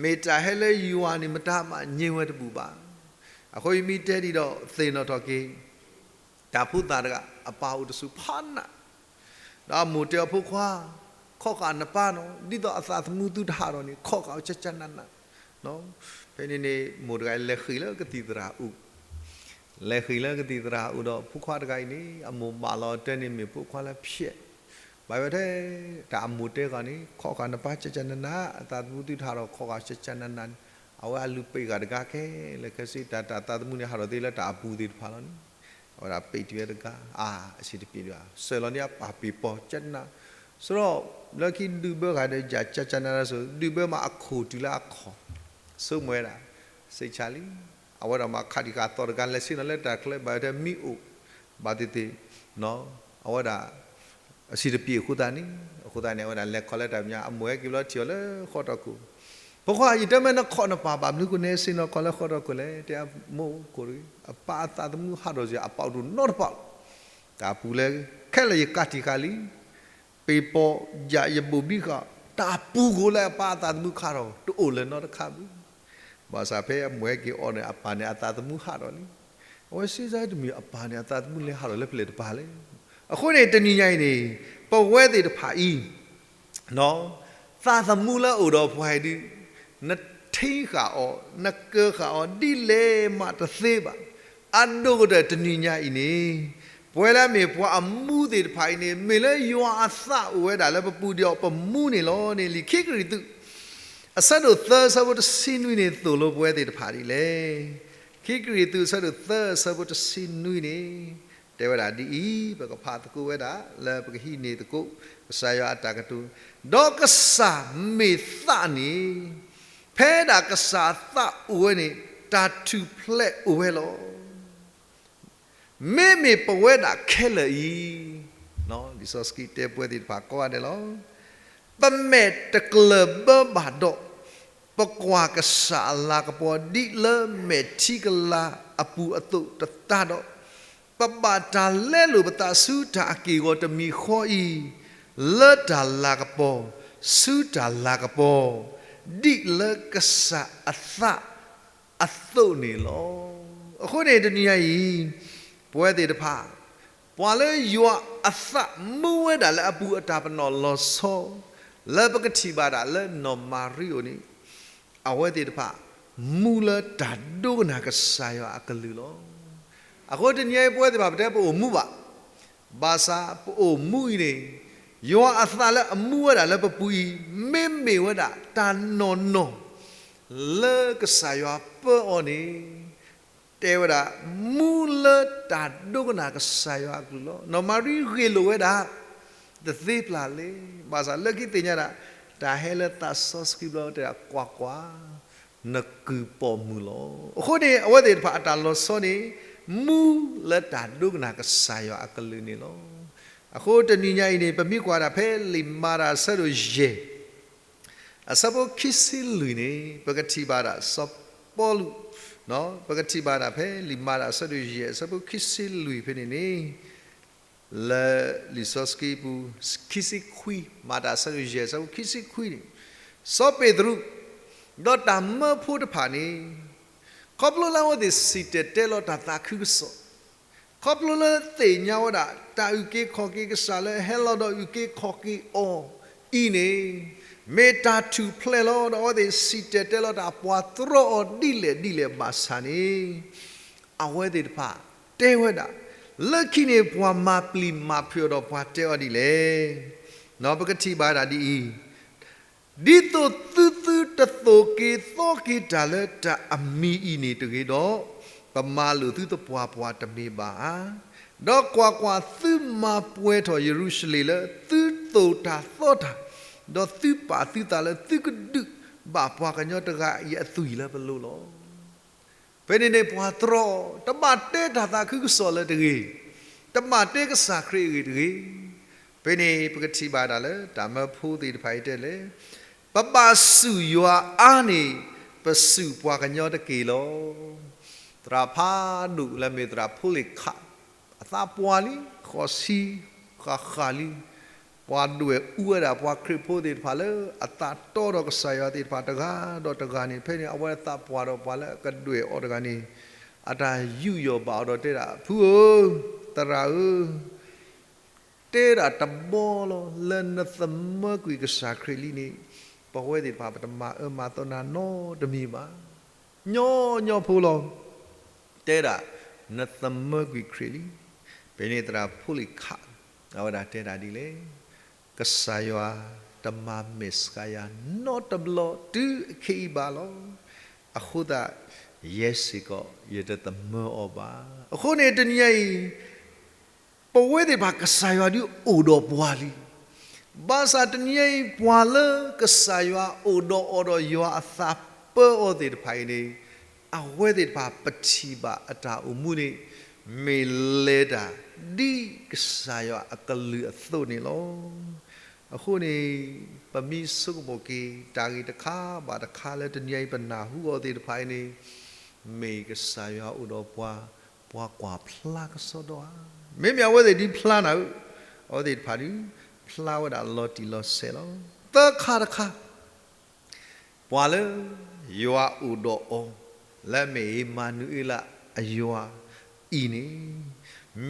မ့ၢ်တၢ်ဟဲလၢယွၤန့ၣ် မတၤမးညံၤဝဲတဘူၣ်ဘၣ်. အဃိယမ့ၢ်တဲဒ်ဒီးသ့ၣ်နီၣ်ထီၣ်က့ၤ တၢ်ဖိသၣ်တဂၤ အပၢ်အိၣ်တဆူၣ်ဖးနး ဒီးအမိၢ်တဲအီၤဖိခွါ, ခိးဃာ်နပၢ်နီၤ, ဒ်သိးအသးသမူသုတဟးထီၣ်န့ၣ် ခိးဃာ်အီၤကၠၢ်ကၠၢ်နးနး. ဖဲန့ၣ်န့ၣ် မိၢ်တဂၤလဲၤဃ့ၢ်လၢကသံၣ်သရၣ်အအိၣ်, လဲၤဃ့ၢ်လၢကသံၣ်သရၣ်အအိၣ်ဒီး ဖိခွါတဂၤအံၤန့ၣ် အမိၢ်ဘၣ်လီၤတဲာ်န့ၣ် မ့ၢ်ဖိခွါလၢဖျဲး, ဘၣ်ဝဲထဲ တၢ်အမိၢ်တဲဃာ်န့ၣ် ခိးဃာ်နပၢ်ကၠၢ်ကၠၢ်နးနး, အသးသမူသုတဟးထီၣ် ခိးဃာ်ကၠၢ်ကၠၢ်နးနးန့ၣ်, အဝဲအလုၢ်ပ့ၢ်ဃာ်တဂၤခဲလၢာ်ခဲဆ့ တၢ်တၢ်သးသမူန့ၣ် ဟးထီၣ်သ့လၢတၢ်အပူၤသ့ၣ်တဖၣ်လီၤန့ၣ်, အဝဲဒၣ်ပ့ၢ်တံၢ်ဝဲတဂၤ, အါ အဆံးတပျ့ၤဒၣ် ဆှၢလီၤန့ၢ်အပၢ်ပ့ၢ်ပီၤကၠၢ်နး, စရီ လၢခံဒုးဘၢဃာ်ဒီးယၤကၠၢ်ကၠၢ်နးနးစိၤ ဒုးဘၢမးအခိၣ်တုၤလၢအခီၣ်, ဆိကမိၣ်ဝဲဒၣ် စံးဆါလံ, အဝဲဒၣ်မးခးတံၢ်ဃာ်သီတဂၤ လဲၤဆ့ၣ်နီၤလၢတၢ်ချၢ ဘၣ်ဝဲထဲမံအိၣ်, ဘၣ်သ့ၣ်သ့ၣ်, အဝဲဒၣ် အဆံးတပျ့ၤအဃိသတးန့ၣ်, အဃိသတးန့ၣ် အဝဲဒၣ်လဲၤခီလၢတၢ်မဲာ်ညါ အမိၢ်ဟဲက့ၤဘျီထံၣ်အီၤလၢဃီထီၣ်ခိၣ်, ဖိခွါ ယတဲမ့ၢ်နခိးနပၢ်ဘၣ်မနုၤအဃိန့ၣ် ဆ့ၣ်နီၤခီလၢဃီထီၣ်ခိၣ်လဲၣ်, တဲမိၢ်ခိၣ်တဂ့ၤ, အပၢ်အသးသမူဟးထီၣ်စ့ၢ် အပာ်အိၣ်တနီတပၤလီၤ, တၢ်ပူၤလၢခဲလၢာ်ယကးတံၢ်ဃာ်လံ ပ့ၢ်ပီၤယၤယဘိၣ်ဘံဃာ် တၢ်ပူၤဃိလၢအပၢ်အသးသမူခးထီၣ် တအိၣ်လၢၤနီတခါဘၣ်. ဘၣ်ဆၣ်ဖဲအမိၢ်ဟဲက့ၤအီၤန့ၣ် အပၢ်န့ၣ်အသးသမူဟးထီၣ်လံ. အဝဲစံးဆါတမံၤ အပၢ်န့ၣ်အသးသမူလဲၤဟးထီၣ်လၢပျဲၢ်တပၤလဲၣ်. အဃိန့ၣ် တနံၤညါအံၤန့ၣ် ပဝဲသ့ၣ်တဖၣ်အံၤ နီၢ် သးသမူလၢအအိၣ်ဒီးပှၤအံၤဒုး, နထံဃာ်အီၤ, နကၢဃာ်အီၤဒ်လဲၣ်မးတသ့ဘၣ်. အဒိၣ်ကတၢၢ်တနံၤညါအံၤန့ၣ်, ပဝဲလၢအမ့ၢ်ပှၤအမူသ့ၣ်တဖၣ်အံၤန့ၣ် မ့ၢ်လၢယွၤအသးအိၣ်ဝဲဒၣ်လၢပပူၤဒီးပမူန့ၣ်လီၤန့ၣ် လံာ်ခံကရံၣ်သူး အဆၢဒိၣ်သၢအဆၢဖိတဆံနွံန့ၣ် သိၣ်လိပဝဲသ့ၣ်တဖၣ်ဒ်လဲၣ်. ခံကရံၣ်သူးအဆၢဒိၣ်သၢအဆၢဖိတဆံနွံန့ၣ် တဲဝဲဒၣ်ဒ်အံၤ, ပကဖးသကိးဝဲဒၣ်လၢပကဟံးန့ၢ်သကိး ကစၢ်ယွၤအတၢ်ကတိၤ, ဒီးကစၢ်မ့ၢ်သးန့ၣ်, ဖဲဒၣ်ကစၢ်အသးအိၣ်ဝဲန့ၣ် တၢ်ထူၣ်ဖျဲးအိၣ်ဝဲလီၤ. မ့မ့ၢ်ပဝဲဒၣ်ခဲလၢာ်အံၤ, လံာ်စီဆှံတဲပဝဲသ့ၣ်တဖၣ်ကိးဂၤဒဲးလီၤ. ပမဲာ်တကျၢၢ်ဘၢဘၣ်ဒီး, ပကွၢ်ကစၢ်အလၤကပီၤ ဒ်လၢမဲာ်ထံကလၤအပူၤအသိးတသးဒီး, ပဘၣ်တၢ်လဲလိာ်ပသးဆူတၢ်အက့ၢ်အဂီၤတမံၤဃီအံၤ, လၢတၢ်လၤကပီၤ, ဆူတၢ်လၤကပီၤ, ဒ်လၢကစၢ်အသး အသိးန့ၣ်လီၤ. အဃိန့ၣ်တနံၤညါအံၤ, ပဝဲသ့ၣ်တဖၣ်, ပှၤလၢယွၤအသးမူဝဲဒၣ်လၢအပူၤအတၢ်ပနီၣ်လီၤဆီ, လၢပကထံၣ်ဘၣ်ဒၣ်လၢနီၢ်မၤရံအိၣ်န့ၣ်, အဝဲသ့ၣ်တဖၣ် မူလၢတၢ်ဒိကနၣ်ကစၢ်ယွၤအကလုၢ်လီၤ. အဃိတနံၤညါအံၤ ပဝဲသ့ၣ်တဖၣ်ပတဲပအိၣ်မူဘၣ် ဘၣ်ဆၣ်ပအိၣ်မူအံၤန့ၣ်, ယွၤအသးလၢအမူဝဲဒၣ်လၢပပူၤအံၤ, မ့မ့ၢ်ဝဲဒၣ်တၢ်နီၢ်နီၢ် လၢကစၢ်ယွၤပၢအီၤန့ၣ်, တဲဝဲဒၣ် မူလၢတၢ်ဒိကနၣ်ကစၢ်ယွၤအကလုၢ်လီၤ. နီၢ်မၤရံဂ့ၢ်လိာ်ဝဲဒၣ် တသ့ပျၢ်လၢၤ, ဘၣ်ဆၣ်လၢခံသ့ၣ်ညါဒၣ် တၢ်ဟဲလၢသးစီဆှံဘျီတဲဒၣ် ကွၢ်ကွၢ်, နကုၢ်ပိာ်မုၣ်လီၤ. အဃိန့ၣ် အဝဲသ့ၣ်တဖၣ်အတၢ်လီၤဆီန့ၣ်, မူလၢတၢ်ဒိကနၣ်ကစၢ်ယွၤအကလုၢ်န့ၣ်လီၤ. အဃိတနံၤညါအံၤန့ၣ် ပမ့ၢ်ကွၢ်ဒၣ်ဖဲလံာ်မၤတၢ်အဆၢဒိၣ်ယဲၢ် အဆၢဖိခံဆံလွံၢ်န့ၣ် ပကထံၣ်ဘၣ်ဒၣ်စီၤပီလူး, ပကထံၣ်ဘၣ်ဒၣ်ဖဲလံာ်မၤတၢ်အဆၢဒိၣ်ယဲၢ် အဆၢဖိခံဆံလွံၢ်ဖဲန့ၣ်န့ၣ်, လၢလံာ်စီဆှံပူၤ ခံဆံခွံ, မၤတၢ်အဆၢဒိၣ်ယဲၢ် အဆၢဖိခံဆံခွံန့ၣ်, စီၤပ့းတရူး ဒီးတၢ်မၢဖိတဖၣ်န့ၣ်, ခီဖျိလၢအဝဲသ့ၣ်စံၣ်တဲၤတဲလီၤတၢ်သးခုကစီၣ် ခီဖျိလၢသ့ၣ်ညါဝဲဒၣ် တၢ်အုၣ်က့ၤခီၣ်က့ၤကစၢ်လၢဟဲလီၤဒီးအုၣ်က့ၤခီၣ်က့ၤအီၤအံၤန့ၣ်, မ့ၢ်တၢ်ထူၣ်ဖျဲးလီၤ. ဒီးအဝဲသ့ၣ်စံၣ်တဲၤတဲလီၤတၢ် ပှၤတြီအီၤဒ်လဲၣ်ဒ်လဲၣ်ဘၣ်ဆၣ်န့ၣ်, အဝဲသ့ၣ်တဖၣ်တဲဝဲဒၣ်, လၢခံန့ၣ် ပှၤမၤပျံၤမၤဖုးအီၤဒီးပှၤတဲအီၤဒ်လဲၣ်. ပကထံၣ်ဘၣ်ဒၣ်ဒ်အံၤ, ဒ်သိးသုသုတသိၣ်က့ၤသီက့ၤတၢ်လၢတၢ်အမံၤအံၤန့ၣ်တဂ့ၤဒီး, ပမၤလိာ်သုသပှၢ်ပှၢ်တမ့ၢ်ဘၣ်ဧါ. ဒီးကွၢ်ကွၢ်, သုမၤပှဲၤထီၣ်ယရူၤၡလ့ၣ်လၢသုသိၣ်တၢ်သီတၢ်, ဒီးသုပာ်သုသးလၢသုကဒုးဘၣ်ပှၤကညီတဂၤအံၤအသွံၣ်လၢပလိၤလီၤ. ဖဲန့ၣ်န့ၣ် ပှၤတြီအီၤ, တဘၣ်တဲတၢ်သးခုကစီၣ်လၢၤတဂ့ၤ, တဘၣ်တဲကစၢ်ခရံာ်အဂ့ၢ်တဂ့ၤ. ဖဲန့ၣ် ပကထံၣ်ဘၣ်ဒၣ်လၢတၢ်မၢဖိသ့ၣ်တဖၣ်အံၤတဲလဲၣ်, ပဘၣ်စူၢ်ယွၤအါန့ၢ် ပစူၢ်ပှၤကညီတက့ၢ်လီၤ. သရၣ်ဖးဒိၣ်လၢမ့ၢ်သရၣ်ဖိလ့ၣ်ခး အသးပှၢ်လံ, ဃိးဆံဃၣ်ဃၣ်လံ, ပှၤဒွဲၣ်အူဝဲဒၣ်ပှၤခရံာ်ဖိသ့ၣ်တဖၣ်လၢအသးတီဒီးကစၢ်ယွၤသ့ၣ်တဖၣ်တဂၤဒီးတဂၤန့ၣ်, ဖဲန့ၣ် အဝဲသးပှၢ်ဒီးပှၤလၢအကဒွဲၣ်အီၤတဂၤန့ၣ်, အတၢ်ယူးယီၣ်ဘၣ်အီၤဒီးတဲဒၣ်, ဖုဧၢ, သရၣ်ဧၢ, တဲဒၣ်တဘီလီၤ, လၢနသမၢကွံာ်ကစၢ်ခရံာ်လံန့ၣ်, ပဝဲသ့ၣ်တဖၣ်ပတမၤအၢမၤသီနၤနီတမံၤဘၣ်. ညီညီဖိလီၤ. တဲဒၣ်, နသမၢကွံာ်ခရံာ်လံ. ဖဲန့ၣ်သရၣ်ဖိလ့ၣ်ခး အဝဲဒၣ်တဲဒၣ်ဒ်လဲၣ်, ကစၢ်ယွၤတမၤမဲာ်ဆှးယၤနီတဘျီတုၤအခဲအံၤဘၣ်လီၤ. အဃိသတး ယဲစ့ၢ်ကီး ယတသမၢအီၤဘၣ်. အဃိန့ၣ်တနံၤညါအံၤ ပဝဲသ့ၣ်တဖၣ်ကစၢ်ယွၤဒုးအိၣ်ဒီးပှၤလံ. ဘၣ်ဆၣ်တနံၤညါအံၤ ပှၤလၢကစၢ်ယွၤအိၣ်ဒီးအီၤဒီးယွၤအသးပၢအီၤသ့ၣ်တဖၣ်အံၤန့ၣ်, အဝဲသ့ၣ်တဖၣ်ပထံၣ်ဘၣ်အတၢ်အိၣ်မူန့ၣ် မ့ၢ်လဲၤတၢ်ဒ်ကစၢ်ယွၤအကလုၢ်အသိးန့ၣ်လီၤ. အဃိန့ၣ် ပမ့ၢ်ဆိကမိၣ်က့ၤ တၢ်ဂ့ၢ်တခါဘၣ်တခါလၢတနံၤညါအံၤပနၢ်ဟူအီၤသ့ၣ်တဖၣ်အံၤန့ၣ်, မ့ၢ်ကစၢ်ယွၤအိၣ်ဒီးပှၤ, ပှၤကွၢ်ဖျါကစီဒီဧါ. မ့မ့ၢ်အဝဲသ့ၣ်ဒုးဖျါနၤဧၢ, အဝဲသ့ၣ်တဖၣ်ဒုးဖျါဝဲဒၣ်လီၤတံၢ်လီၤဆဲးလီၤ. သၢခါတခါ ပှၤလၢယွၤအိၣ်ဒီးအီၤ လၢအမ့ၢ်အ့မၤနူၤအ့လးအယွၤအံၤန့ၣ်,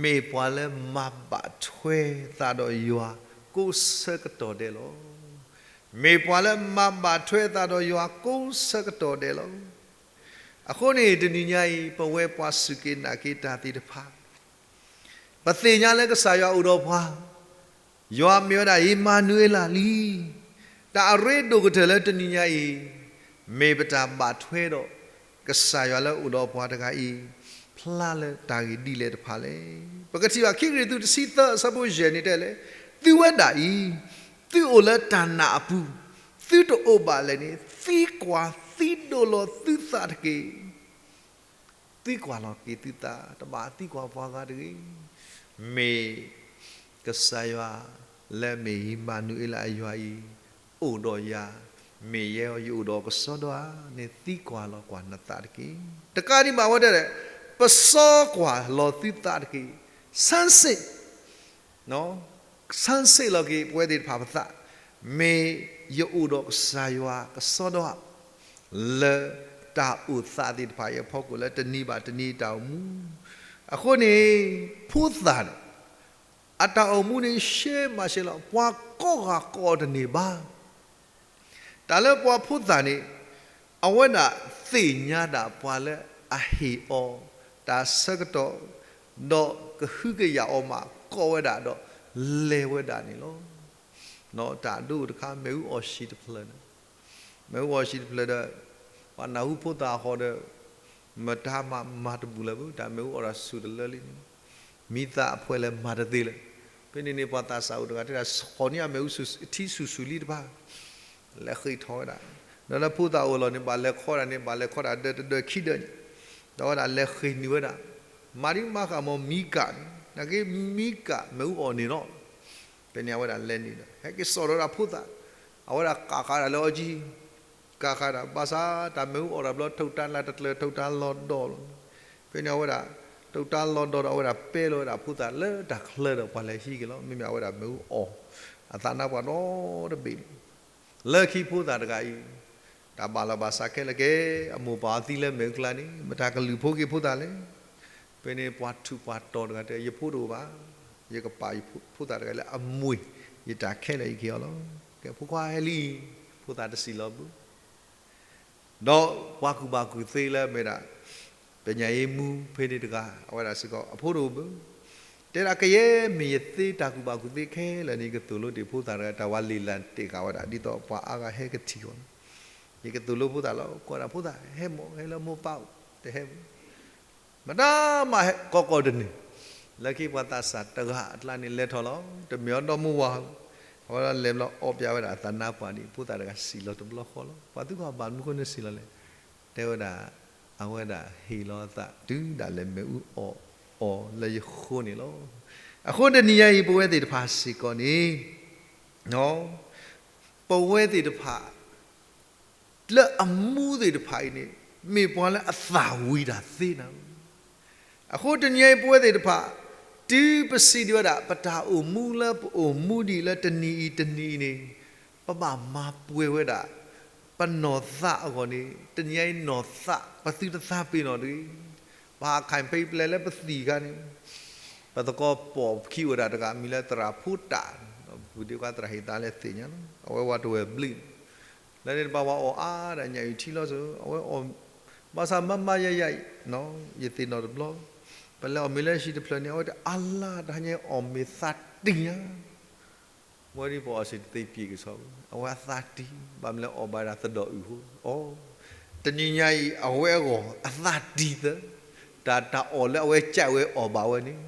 မ့ၢ်ပှၤလၢမၤဘၣ်ထွဲသးဒီးယွၤကိးဆၢကတီၢ်ဒဲးလီၤ. မ့ၢ်ပှၤလၢမၤဘၣ်ထွဲအသးဒီးယွၤကိးဆၢကတီၢ်ဒဲးလီၤ. အဃိန့ၣ် တနံၤညါအံၤ ပဝဲပှၤစူၢ်က့ၤနာ်က့ၤတၢ်သ့ၣ်တဖၣ် ပသ့ၣ်ညါလၢကစၢ်ယွၤအိၣ်ဒီးပှၤ, ယွၤမ့ၢ်ဝဲဒၣ် အ့မၤနူၤအ့လးလံ. တၢ်အရ့ဒိၣ်ကတၢၢ်လၢတနံၤညါအံၤ မ့ၢ်ပတၢ်ဘၣ်ထွဲဒီး ကစၢ်ယွၤလၢအိၣ်ဒီးပှၤတဂၤအံၤ ဖျါလၢတၢ်ဂ့ၢ်ဒ်လဲၣ်တဖၣ်လဲၣ်. ပကထံၣ်ဘၣ်ခံကရံၣ်သူးတဆံသၢအဆၢဖိယဲၢ်န့ၣ်တဲလဲၣ်, သုဝဲဒၣ်အံၤ သုအိၣ်လၢတၢ်နာ်အပူၤ, သုတအိၣ်ဘၣ်လဲၣ်န့ၣ် သံကွၢ်သံဒိးလီၤသုသးတက့ၢ်. သံကွၢ်လီၤက့ၤသုသး, တဘၣ်သံကွၢ်ပှၤဂၤတဂ့ၤ. မ့ၢ်ကစၢ်ယွၤလၢမ့ၢ်အ့မၤနူၤအ့လးအယွၤအံၤ အိၣ်ဒီးယၤ, မ့ၢ်ယဲအံၤယအိၣ်ဒီးကစီဒီဧါန့ၣ် သံကွၢ်လီၤကွၢ်နသးတက့ၢ်. တကးဒံးဘၣ်ဝဲဒၣ်, ပစီကွၢ်လီၤသုသးတက့ၢ်. ဆန်းစစ်, ဆန်းစစ်လီၤက့ၤပဝဲသ့ၣ်တဖၣ်ပသး, မ့ၢ်ယအိၣ်ဒီးကစၢ်ယွၤကစီဒီဧါ လၢတၢ်အိၣ်သးသ့ၣ်တဖၣ်အံၤအဖီခိၣ် လၢတနံၤဘၣ်တနံၤတၢ်အိၣ်မူ. အဃိန့ၣ် ဖိသၣ်န့ၣ် အတၢ်အိၣ်မူန့ၣ် ရှဲမးရှဲလီၤ, ပှၤကိးဂၤကိးအီၤတန့ၢ်ဘၣ်. တၢ်လၢပှၤဖိသၣ်န့ၣ် အဝဲဒၣ်သ့ၣ်ညါဒၣ်ပှၤလၢအဟ့ၣ်အီၤတၢ်ဆၢကတီၢ်, ဒီးကဟုကယာ်အီၤမး ကိးဝဲဒၣ်ဒီးလဲၤဝဲဒၣ်န့ၣ်လီၤ. တၢ်ဒိတခါ မ့ၣ်အူအီၣ်ဆံးတဖျၢၣ်န့ၣ်, မ့ၣ်အူအီၣ်ဆံးတဖျၢၣ်ဒီး ပှၤနၢ်ဟူဖိသၣ်အဃိဒီး မတၤမၤမၤတဘူၣ်လၢၤဘၣ်, တၢ်မ့ၣ်အူအီၣ်တၢ်ဆူၣ်တလၢလံန့ၣ်, မံသးအဖှဲးလဲၤမၤတသ့လၢၤ. ဖဲန့ၣ်န့ၣ် ပှၤသးစၢ်အိၣ်တဂၤတဲဒၣ် ဃီၤန့ၢ်အမ့ၣ်အူထံဆူၣ်ဆူၣ်လံတဖၣ် လဲၤဃ့ထီၣ်ဝဲဒၣ်. ဒီးလၢဖိသၣ်အိၣ်လီၤန့ၣ် ဘၣ်လဲၤခီဒၣ်န့ၣ် ဘၣ်လဲၤခီဒၣ်တဒၢးခံဒၢးန့ၣ်, ဒီးဝဲဒၣ်လဲၤဃ့နုာ်ဝဲဒၣ်, မၤဒံးမၤဃာ်မ့ၢ်မံကၣ်န့ၣ်, နာ်က့မံကၣ်မ့ၣ်အူအီၣ်န့ၣ်လီၤ. ဖဲန့ၣ်အဝဲဒၣ်လဲၤနုာ်ဒီး ဟဲက့ၤစိာ်ဒီးဝဲဒၣ်ဖိသၣ်, အဝဲဒၣ်ကးဃာ်ဒၣ်လၢအီကံ ကးဃာ်ဒၣ် ဘၣ်ဆၣ်တၢ်မ့ၣ်အူအီၣ်တဘျီ ထုးတၢ်လၢတကျၢၤ ထုးတၢ်လီၤဒီးလီၤ. ဖဲန့ၣ်အဝဲဒၣ် ထုးတၢ်လီၤဒီးဒီး အဝဲဒၣ်ပဲလီၤဝဲဒၣ်ဖိသၣ်လၢတၢ်ချၢဒီး ပှၤလဲၤဟံးက့ၤလီၤ. မ့မ့ၢ်အဝဲဒၣ်မ့ၣ်အူအီၣ် အသးနါပှၢ်ဒီတဘ့ၣ်န့ၣ်, လၢခံဖိသၣ်တဂၤအံၤ တၢ်ဘၣ်လီၤဘၣ်စးခဲလၢာ်ကဲ, အမိၢ်ပၢ်အီၤသံလၢမ့ၣ်အူကျါန့ၣ် မတၤကလုၢ်ဖိက့ၤဖိသၣ်လဲၣ်. ဖဲန့ၣ်ပှၤထူးပှၤတီၤတဂၤတဲ ယဖိတအိၣ်ဘၣ်, ယကပာ်ယဖိသၣ်တဂၤလၢအမွ့ၢ် ယတၢ်ခဲလၢာ်အံၤက့ၤအီၤလီၤ. ကဲ ဖိခွါဟဲလံ, ဖိသၣ်တစံးလီၤဘၣ်. ဒီးပှၤကူၣ်ဘၣ်ကူၣ်သ့လၢမ့ၢ်ဒၣ် ပညၣ်အ့မူဖဲန့ၣ်တဂၤ အဝဲဒၣ်စ့ၢ်ကီး အဖိတအိၣ်ဘၣ်. တဲဒၣ်ကယဲၢ်မ့ၢ်ယသ့တၢ်ကူၣ်ဘၣ်ကူၣ်သ့ခဲလၢာ်န့ၣ် ယကသိၣ်လိတ့ၢ်ဖိသၣ်တဂၤ တၢ်ဝဲလံာ်လၢတ့ၢ်ဃာ်ဝဲဒၣ် ဒ်သိးပှၤအါဂၤဟဲကထံၣ်အီၤန့ၣ်, ယကသိၣ်လိဖိသၣ်လီၤ. ကွၢ်ဒၣ်ဖိသၣ် ဟဲမ့ၢ် ဟဲလၢမိၢ်ပၢ်အိၣ် တဟဲမ့ၢ် မတၤမးဟဲကီကီၢ်တန့ၢ်, လၢခံပှၤသးစၢ်တဂၤအကျါန့ၣ်လဲၤထီၣ်လီၤ. တမ့ၢ်အီၤဒီမါဝၤ, အဝဲဒၣ်လဲၤဘျီအီၣ်ပၠးဝဲဒၣ်အသးနါပှၢ်ဒံး ဖိသၣ်တဂၤစံးလီၤတဘျီဃီလီၤ. ပှၤသံကွၢ်ဘၣ်မနုၤဃိန့ၣ်စံးလီၤလဲၣ်. တဲဝဲဒၣ် အဝဲဒၣ်ဟ့ၣ်လီၤအသးတုၤဒၣ်လဲာ်မ့ၣ်အူအီၣ်အီၤလၢယဃိန့ၣ်လီၤ. အဃိတနံၤညါအံၤ ပဝဲသ့ၣ်တဖၣ်စ့ၢ်ကီးန့ၣ် ပဝဲသ့ၣ်တဖၣ် လၢအမူသ့ၣ်တဖၣ်အံၤန့ၣ် မ့ၢ်ပှၤလၢအသၣ်ဝံၤတၢ်သ့နၤ. အဃိတနံၤအံၤပဝဲသ့ၣ်တဖၣ် တုၤပစံးဒံးဝဲဒၣ် ပတၢ်အိၣ်မူလၢပအိၣ်မူဒံးလၢတနံၤအံၤတနံၤအံၤန့ၣ် ပဘၣ်မၤပှဲၤဝဲဒၣ် ပနီၢ်သးအဂီၢ်န့ၣ် တနံၤအံၤနီၢ်သး ပသုတသးပ့ၤနီၣ်တဂ့ၤ. ပဟးခးဖဲအံၤပလဲၤလၢပသံၣ်အခါန့ၣ် ပသကိးပိာ်ခံအိၣ်ဒၣ်တဂၤ မံၤလၢသရၣ်ဖိတၢ်, ပူၤဒ့ခွါသရၣ်ဟ့ၣ်သးလဲၣ်သ့ၣ်ညါလီၤ. အဝဲဝးတဝဲၢ်ဘျုးန့ၣ် လၢန့ၣ်တပၤဝဲအီၣ်အါဒၣ်ညၣ်အုၣ်ထံလီၤစၢၤ အဝဲအီၣ် ဘၣ်ဆၣ်မၤမၤယၤယၤအံၤ ယသ့ၣ်နီၣ်တဘျီ ပလဲၤအီၣ်မ့ၤလၢဟံၣ်တဖျၢၣ်န့ၣ် အဝဲတအါလါတဟါညါအီၣ်မ့ၤသးတံၢ်ညါ ဝဲဒ်ပအီၣ်စ့ၢ်တသ့ပှဲၤကစီဘၣ် အဝဲအသးတံၢ် ဘၣ်မနုၤလဲၣ်အီၣ်ဘၣ်ဝဲဒၣ်သဒီၣ်အုၣ်ဃိ အီ တနံၤညါအံၤ အဝဲအဂီၢ်အသးတံၢ်သၢ တၢ်တၢ်အီၣ်လၢအဝဲကးဝဲအီၣ်ဘၣ်ဝဲန့ၣ်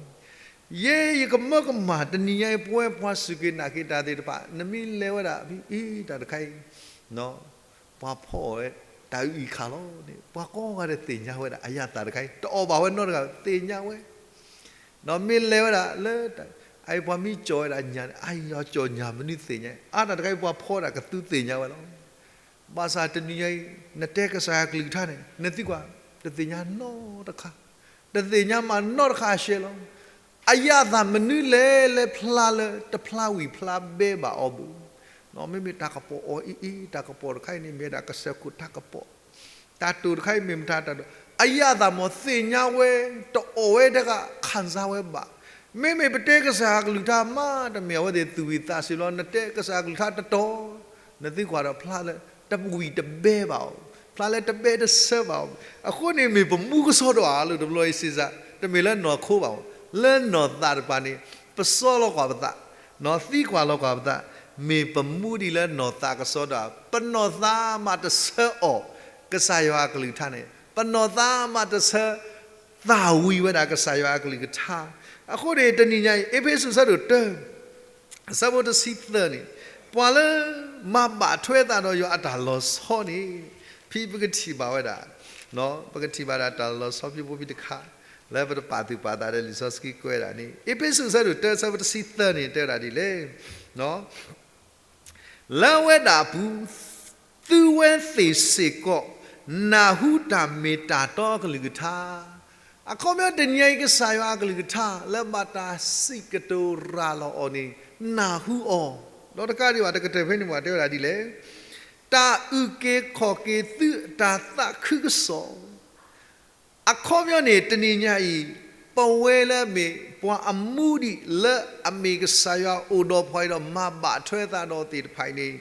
ယဲယကမၢကမၣ် တနံၤညါအံၤ ပဝဲပှၤစူၢ်က့ၤနာ်က့ၤတၢ်သ့ၣ်တဖၣ် နမ့ၢ်လဲၤဝဲဒၣ် အံၤတၢ်တခါအံၤ ပှၤဖီအီၣ်ဝဲ တၢ်အုၣ်အံၤခးလီၤန့ၣ် ပှၤကိးဂၤဒဲးသ့ၣ်ညါဝဲဒၣ် အယၣ်သၣ်တခါအံၤ တအီၣ်ဘၣ်ဝဲနီတဂၤ သ့ၣ်ညါဝဲ ဒီးမ့ၢ်လဲၤဝဲဒၣ်လၢ အအံၤပှၤမ့ၢ်ကၠီၣ်ဝဲဒၣ်ညၣ်န့ၣ် အအံၤအီၤကၠီၣ်ညၣ်မနုၤသ့ၣ်ညါ အါတၢ်တခါအံၤ ပှၤဖီဒၣ်ကသူသ့ၣ်ညါဝဲလီၤ. ဘၣ်ဆၣ်တနံၤညါအံၤ နတဲကစၢ်ယွၤကလုၢ်ကထါန့ၣ် နသံကွၢ် တသ့ၣ်ညါနီတခါ, တသ့ၣ်ညါမးနီတခါအရှဲလီၤ. အယၣ်သၣ်မနုၤလဲၣ် လဲၤဖျါလၢ တဖျါဝံၤဖျါဘဲဘၣ်အီၤဘၣ်. မ့မ့ၢ်တၢ်ကပီၤအီၤအံၤအံၤ တၢ်ကပီၤတခါအံၤန့ၣ် မ့ၢ်ဝဲဒၣ်ကစၢၢ်ခိၣ်တၢ်ကပီၤ တၢ်တိာ်တခါအံၤမ့ၢ်မတၤတၢ်တိာ် အယၣ်သၣ်မ့ၢ်သ့ၣ်ညါဝဲ တအီၣ်ဝဲတဂၤ ခံစားဝဲဘၣ်. မ့မ့ၢ်ပတဲကစၢ်ယွၤကလုၢ်ကထါမး တမ့ၢ်အဝဲသ့ၣ်သူၣ်ဝံၤသးစဲၤဘျီ နတဲကစၢ်ယွၤကလုၢ်ကထါတတီၤ နသုကွၢ်ဒီးဖျါလၢတဝံၣ်တဘဲဘၣ်အီၤ, ဖျါလၢတဘဲတဆၢဘၣ်အီၤ, အဃိန့ၣ်မ့ၢ်ပမူကစီဒီဧါ လၢတဘျီအံၤစ့စ့, တမ့ၢ်လၢနီၢ်ခိဘၣ်အီၤ, လၢနီၢ်သးတဖၣ်န့ၣ် ပစီလီၤကွၢ်ပသး, နီၢ်သံကွၢ်လီၤကွၢ်ပသး, မ့ၢ်ပမူဒ်လၢနီၢ်သးကစီဒီဧါ, ပနီၢ်သးမးတဆၢအီၤ ကစၢ်ယွၤအကလုၢ်ကထါန့ၣ်, ပနီၢ်သးမးတဆၢ သၣ်ဝံၤဝဲဒၣ်ကစၢ်ယွၤအကလုၢ်ကထါ. အဃိန့ၣ် တနံၤညါအံၤ အ့းဖ့းစူးအဆၢဒိၣ်တၢ အဆၢဖိတဆံသၢန့ၣ်, ပှၤလၢမၤဘၣ်ထွဲသးဒီးယွၤအတၢ်လီၤဆီန့ၣ်, ဖဲပကထံၣ်ဘၣ်ဝဲဒၣ်, ပကထံၣ်ဘၣ်ဒၣ်တၢ်လီၤဆီဖဲဖိဖဲတခါ, လၢပတပာ်သူၣ်ပာ်သးဒီးလံာ်စီဆှံကွဲးဒၣ်န့ၣ်, အ့းဖ့းစူးအဆၢဒိၣ်တၢ အဆၢဖိတဆံသၢန့ၣ် တဲဝဲဒၣ်ဒ်လဲၣ် လၢအဝဲဒၣ်အပူၤ, သုဝဲသ့ၣ်စ့ၢ်ကီး နၢ်ဟူတၢ်မ့ၢ်တၢ်တီအကလုၢ်ကထါ, အခီပညီတနံၤညါအံၤ ကစၢ်ယွၤအကလုၢ်ကထါ လၢဘၣ်တၢ်စံးကတိၤရၤလီၤအီၤန့ၣ် နၢ်ဟူအီၤ, ဒီးတကးဒံးဘၣ် တကတၢၢ်ဖဲန့ၣ် ပှၤတဲဝဲဒၣ်ဒ်လဲၣ်, တၢ်အုၣ်က့ၤခီၣ်က့ၤသုအတၢ်သးခုကစီၣ် အခီပညီန့ၣ် တနံၤညါအံၤ ပဝဲလၢအမ့ၢ်ပှၤအမူဒံးလၢအမ့ၢ်ကစၢ်ယွၤအိၣ်ဒီးပှၤအံၤဒီးမၤဘၣ်ထွဲသးဒီးသ့ၣ်တဖၣ်အံၤန့ၣ်,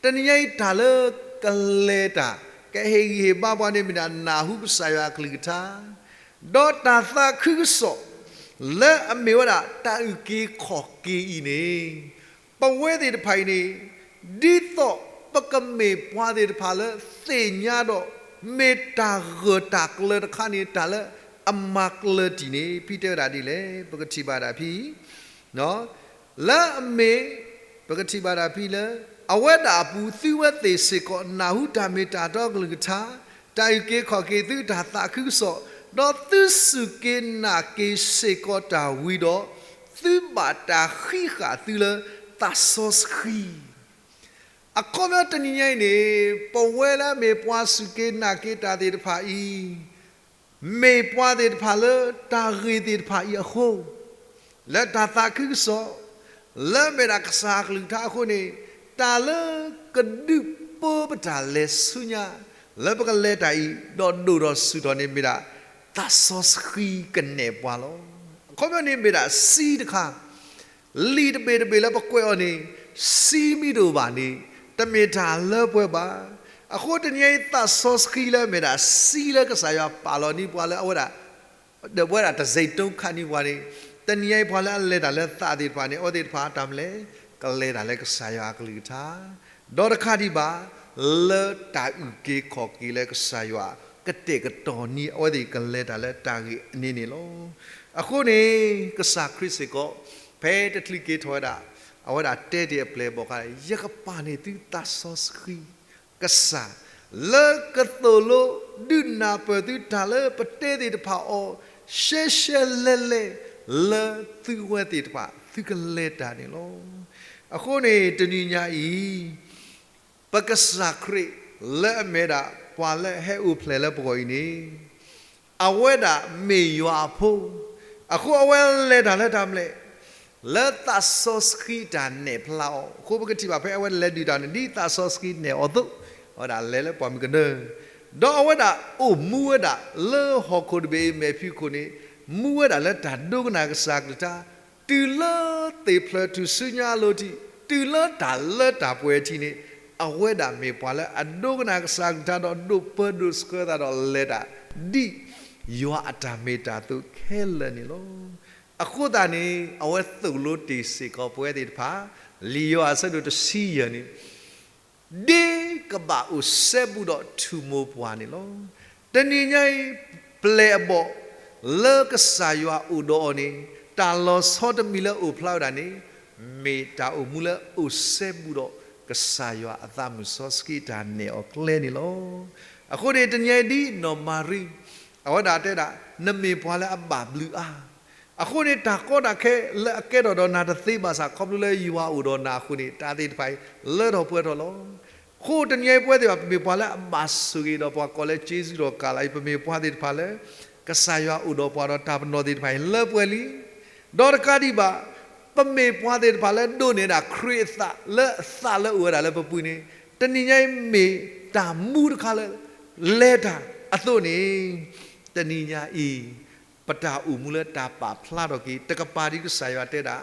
တနံၤညါအံၤတၢ်လၢကလဲၤတၢ် ကဟ့ၣ်ဂံၢ်ဟ့ၣ်ဘါပှၤန့ၣ် မ့ၢ်ဒၣ်နၢ်ဟူကစၢ်ယွၤအကလုၢ်ကထါ, ဒီးတၢ်သးခုကစီၣ် လၢအမ့ၢ်ဝဲဒၣ်တၢ်အုၣ်က့ၤခီၣ်က့ၤအံၤန့ၣ် ပဝဲသ့ၣ်တဖၣ်အံၤန့ၣ် ဒ်သိးပကမ့ၢ်ပှၤသ့ၣ်တဖၣ်လၢသ့ၣ်ညါဒီး မ့ၢ်တၢ်ဂၢၢ်တၢ်ကျၢၤတခါန့ၣ် တၢ်လၢအမၤကျၢၤတံၢ်န့ၣ် ဖဲတဲဝဲဒၣ်ဒ်လဲၣ်, ပကထံၣ်ဘၣ်ဒၣ်ဖဲ လၢအမ့ၢ် ပကထံၣ်ဘၣ်ဒၣ်ဖဲလၢ အဝဲဒၣ်အပူၤ သုဝဲသ့ၣ်စ့ၢ်ကီး နၢ်ဟူတၢ်မ့ၢ်တၢ်တီအကလုၢ်ကထါ, တၢ်အုၣ်က့ၤခီၣ်က့ၤသုတၢ်သးခုကစီၣ်, ဒီးသုစူၢ်က့ၤနာ်က့ၤစ့ၢ်ကီးတၢ်ဝံၤဒီး, သုဘၣ်တၢ်ဃံးဃာ်သုလၢသးစီဆှံ အခီပညီတနံၤညါအံၤန့ၣ် ပဝဲလၢအမ့ၢ်ပှၤစူၢ်က့ၤနာ်က့ၤတၢ်သ့ၣ်တဖၣ်အံၤ, မ့ၢ်ပှၤသ့ၣ်တဖၣ်လၢတၢ်ဂ့ၢ်သ့ၣ်တဖၣ်အံၤအဃိ, လၢတၢ်သးခုကစီၣ်, လၢအမ့ၢ်ဒၣ်ကစၢ်အကလုၢ်ကထါအဃိန့ၣ်, တၢ်လၢကဒုးပၢပတၢ်လဲၤဆူညါ လၢပကလဲၤတၢ်အံၤ ဒီးဒိၣ်ထီၣ်ဆူၣ်ထီၣ်န့ၣ် မ့ၢ်ဒၣ်သးစီဆှံကနဲၣ်ပှၤလီၤ. အခီပညီန့ၣ်မ့ၢ်ဒၣ်စံတခါ လံာ်တဘ့ၣ်တဘ့ၣ်လၢပကွဲးအီၤန့ၣ်, စံမ့ၢ်တအိၣ်ဘၣ်န့ၣ်, တမ့ၢ်တၢ်လၢပှဲၤဘၣ်. အဃိတနံၤအံၤသးစီဆှံလၢအမ့ၢ်ဒၣ်စံလၢကစၢ်ယွၤပာ်လီၤန့ၢ်ပှၤလၢအဝဲဒၣ်, ဒီးပဝဲဒၣ်တစဲးတိခးန့ၢ်ပှၤန့ၣ်, တနံၤအံၤပှၤလၢအလဲၤတၢ်လၢသးသ့ၣ်တဖၣ်န့ၣ် အဝဲသ့ၣ်တဖၣ်တၢ်မနုၤလဲၣ်, ကလဲၤတၢ်လၢကစၢ်ယွၤအကလုၢ်ကထါ ဒီးတခါဒံးဘၣ်, လၢတၢ်အုၣ်က့ၤခီၣ်က့ၤလၢကစၢ်ယွၤကတဲာ်ကတီၤန့ၢ် အဝဲသ့ၣ်ကလဲၤတၢ်လၢတၢ်ဂ့ၢ်အန့ၣ်န့ၣ်လီၤ. အဃိန့ၣ်, ကစၢ်ခရံာ်စ့ၢ်ကီး, ဖဲတချုးက့ၤထီၣ်ဝဲဒၣ်, အဝဲဒၣ်တဲတ့ၢ်အပျဲၢ်အဘီၣ်ခါ, ယကပာ်န့ၢ်သုသးစီဆှံ, ကစၢ်, လၢကသိၣ်လိဒုးနၢ်ပၢၢ်သုတၢ်လၢပတဲသ့ၣ်တဖၣ်အီၤ, ရှဲရှဲလဲလဲ, လၢသုဝဲသ့ၣ်တဖၣ် သုကလဲၤတၢ်န့ၣ်လီၤ. အဃိန့ၣ် တနံၤညါအံၤ ပကစၢ်ခရံာ်လၢအမ့ၢ်ဒၣ်ပှၤလၢအဟဲအိၣ်ဖျဲၣ်လၢပဂီၢ်အံၤန့ၣ်, အဝဲဒၣ်မ့ၢ်ယွၤအဖိ, အဃိအဝဲလဲၤတၢ်လၢတၢ်မနုၤလဲၣ်, လၢသးစီဆှံတၢ်နဲၣ်ဖျါအီၤ, အဃိပကထံၣ်ဘၣ်ဖဲအဝဲလဲၤဒုးတၢ်န့ၣ် ဒ်သးစီဆှံနဲၣ်အီၤအသိး, အဝဲဒၣ်လဲၤလၢပှၢ်မုၢ်ကနၢ, ဒီးအဝဲဒၣ်အိၣ်မူဝဲဒၣ်လၢဟီၣ်ခိၣ်တဘ့ၣ်အံၤ မဲာ်ဖံးခိၣ်န့ၣ်, မူဝဲဒၣ်လၢတၢ်ဒိကနၣ်ကစၢ်အကလုၢ်ကထါ, တုၤလၢသ့ၣ်ဖျၢၣ်ထူၣ်စုညါအလိၤထံး, တုၤလၢတၢ်လၢတၢ်ပှဲၤထံးန့ၣ်, အဝဲဒၣ်မ့ၢ်ပှၤလၢအဒိကနၣ်ကစၢ်အကလုၢ်ကထါဒီးဒိးပၢဒိးဆှၢသးဒီးလဲၤတၢ်, ဒ်ယွၤအတၢ်မ့ၢ်တၢ်တီခဲလၢာ်န့ၣ်လီၤ. အဃိသတးန့ၣ် အဝဲသိၣ်လိတ့ၢ်စ့ၢ်ကီးပဝဲသ့ၣ်တဖၣ်, လံာ်ယိၤဟၣ်အဆၢဒိၣ်တဆံယဲၢ်န့ၣ်, ဒ်ကဘၣ်အိၣ်စဲဘူးဒီးထူၣ်မိၢ်ပှၢ်န့ၣ်လီၤ. တနံၤညါအံၤ, ပျဲၢ်အဘီၣ်လၢကစၢ်ယွၤအိၣ်ဒီးအီၤန့ၣ်, တၢ်လီၤဆီတမံၤလၢအအိၣ်ဖျါဝဲဒၣ်န့ၣ်, မ့ၢ်တၢ်အိၣ်မူလၢအအိၣ်စဲဘူးဒီးကစၢ်ယွၤအသးမုၢ်စီဆှံတၢ်နဲၣ်အီၤကျဲန့ၣ်လီၤ. အဃိန့ၣ် တနံၤညါအံၤဒ်နီၢ်မၤရံ, အဝဲဒၣ်တဲဒၣ်, နမ့ၢ်ပှၤလၢအဘၣ်ဘျုးအါ အဃိန့ၣ် တၢ်ကီတၢ်ခဲလၢအကဲထီၣ်ဒီးနၤတသ့ဘၣ်ဆၣ် ခီဖျိလၢယွၤအိၣ်ဒီးနၤအဃိန့ၣ် တၢ်သ့ၣ်တဖၣ်အံၤ လၢထီၣ်ပှဲၤထီၣ်လီၤ. အဃိတနံၤအံၤပဝဲသ့ၣ်တဖၣ် ပမ့ၢ်ပှၤလၢအဘၣ်ဆိၣ်ဂ့ၤဒီးပှၤကိးလၢက့ၤဆူဒီးကၤလးအံၤ ပမ့ၢ်ပှၤသ့ၣ်တဖၣ်လၢ ကစၢ်ယွၤအိၣ်ဒီးပှၤဒီးတၢ်ပနီၣ်သ့ၣ်တဖၣ်အံၤလၢပှဲၤလံ. ဒီးတကးဒံးဘၣ် ပမ့ၢ်ပှၤသ့ၣ်တဖၣ်လၢဒိးန့ၢ်ဒၣ်ခရံာ်အသးလၢအသးလၢအအိၣ်ဝဲဒၣ်လၢပပူၤန့ၣ် တနံၤညါအံၤမ့ၢ်တၢ်မူတခါလၢ လဲၤတၢ်အသိးန့ၣ် တနံၤညါအံၤ ပတၢ်အိၣ်မူလၢတၢ်ပာ်ဖျါထီၣ်က့ၤ တကပၤဒ်ကစၢ်ယွၤတဲဒၣ်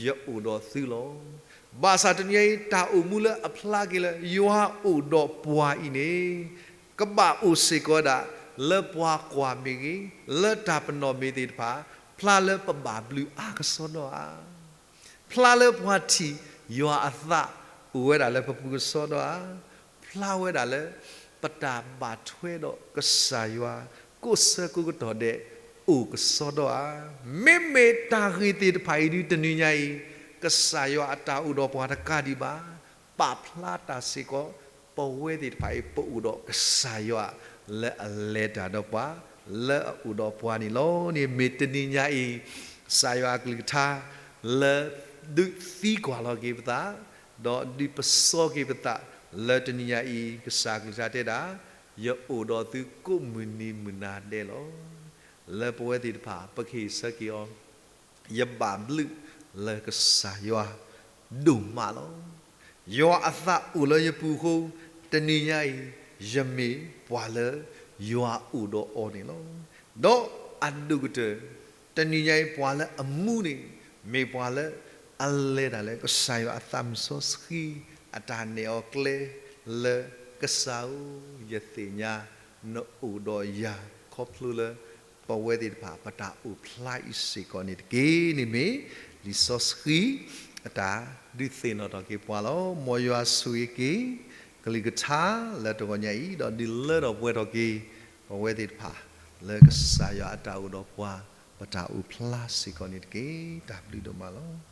ယအိၣ်ဒီးသုလီၤ. ဘၣ်ဆၣ်တနံၤအံၤ တၢ်အိၣ်မူလၢအဖျါက့ၤလၢ ယွၤအိၣ်ဒီးပှၤအံၤန့ၣ် ကဘၣ်အိၣ်စ့ၢ်ကီးဝဲဒၣ် လၢပှၤကွၢ်မ့ၢ်ဂ့ၤ, လၢတၢ်ပနီၣ်မ့ၢ်သ့ၣ်တဖၣ်, ဖျါလၢပဘၣ်ဘျုးအါကစီဒီဧါ, ဖျါလၢပှၤထံၣ်ယွၤအသးအိၣ်ဝဲဒၣ်လၢပပူၤကစီဒီဧါ, ဖျါဝဲဒၣ်လၢ ပတၢ်ဘၣ်ထွဲဒီးကစၢ်ယွၤ ကိးဆၢကိးကတီၢ်ဒဲး အိၣ်ကစီဒီဧါ. မ့မ့ၢ်တၢ်ဂ့ၢ်သ့ၣ်တဖၣ်အံၤဒုး တနံၤညါအံၤ ကစၢ်ယွၤအတၢ်အိၣ်ဒီးပှၤတကးဒံးဘၣ်, ပာ်ဖျါတၢ်စ့ၢ်ကီး ပဝဲသ့ၣ်တဖၣ်အံၤ ပအိၣ်ဒီးကစၢ်ယွၤ လၢအလဲၤတၢ်ဒီးပှၤ, လၢအအိၣ်ဒီးပှၤန့ၣ်လီၤန့ၣ်. မ့ၢ်တနံၤညါအံၤ ကစၢ်ယွၤအကလုၢ်ကထါ လၢဒုးသံကွၢ်လီၤက့ၤပသး ဒီးဒုးပစီက့ၤပသး လၢတနံၤညါအံၤ ကစၢ်အကလုၢ်ကထါတဲဒၣ်, ယအိၣ်ဒီးသုကိးမုၢ်နံၤမုၢ်နၤဒဲးလီၤ. လၢပဝဲသ့ၣ်တဖၣ် ပကဟ့ၣ်ဆၢက့ၤအီၤ, ယဘၣ်ဘျုးလၢကစၢ်ယွၤ ဒိၣ်မးလီၤ. ယွၤအသးအိၣ်လၢယပူၤအဃိ, တနံၤညါအံၤ ယမ့ၢ်ပှၤလၢယွၤအိၣ်ဒီးအီၤန့ၣ်လီၤ. ဒီးအဒိၣ်ကတၢၢ် တနံၤညါအံၤ ပှၤလၢအမူန့ၣ် မ့ၢ်ပှၤလၢအလဲၤတၢ်လၢကစၢ်ယွၤအသးမုၢ်စီဆှံ အတၢ်နဲၣ်အီၤကျဲလၢ ကစၢ်ဧၢ, ယသ့ၣ်ညါနအိၣ်ဒီးယၤ ခီဖျိလၢ ပဝဲသ့ၣ်တဖၣ် ပတၢ်အိၣ်ဖျါအံၤစ့ၢ်ကီးန့ၣ်တက့ၢ်. န့ၣ်မ့ၢ် လံာ်စီဆှံ အတၢ်ဒုးသ့ၣ်နီၣ်ထီၣ်က့ၤပှၤလီၤ. မ်ယွၤဆိၣ်ဂ့ၤက့ၤ ကလုၢ်ကထါလၢတဂီၤညါအံၤ ဒီးဒုးလၢထီၣ်ပှဲၤထီၣ်က့ၤ ပဝဲသ့ၣ်တဖၣ် လၢကစၢ်ယွၤအတၢ်အိၣ်ဒီးပှၤ ပတၢ်အိၣ်ဖျါစ့ၢ်ကီးန့ၣ်တက့ၢ်. တၢ်ဘျုးဒိၣ်မးလီၤ.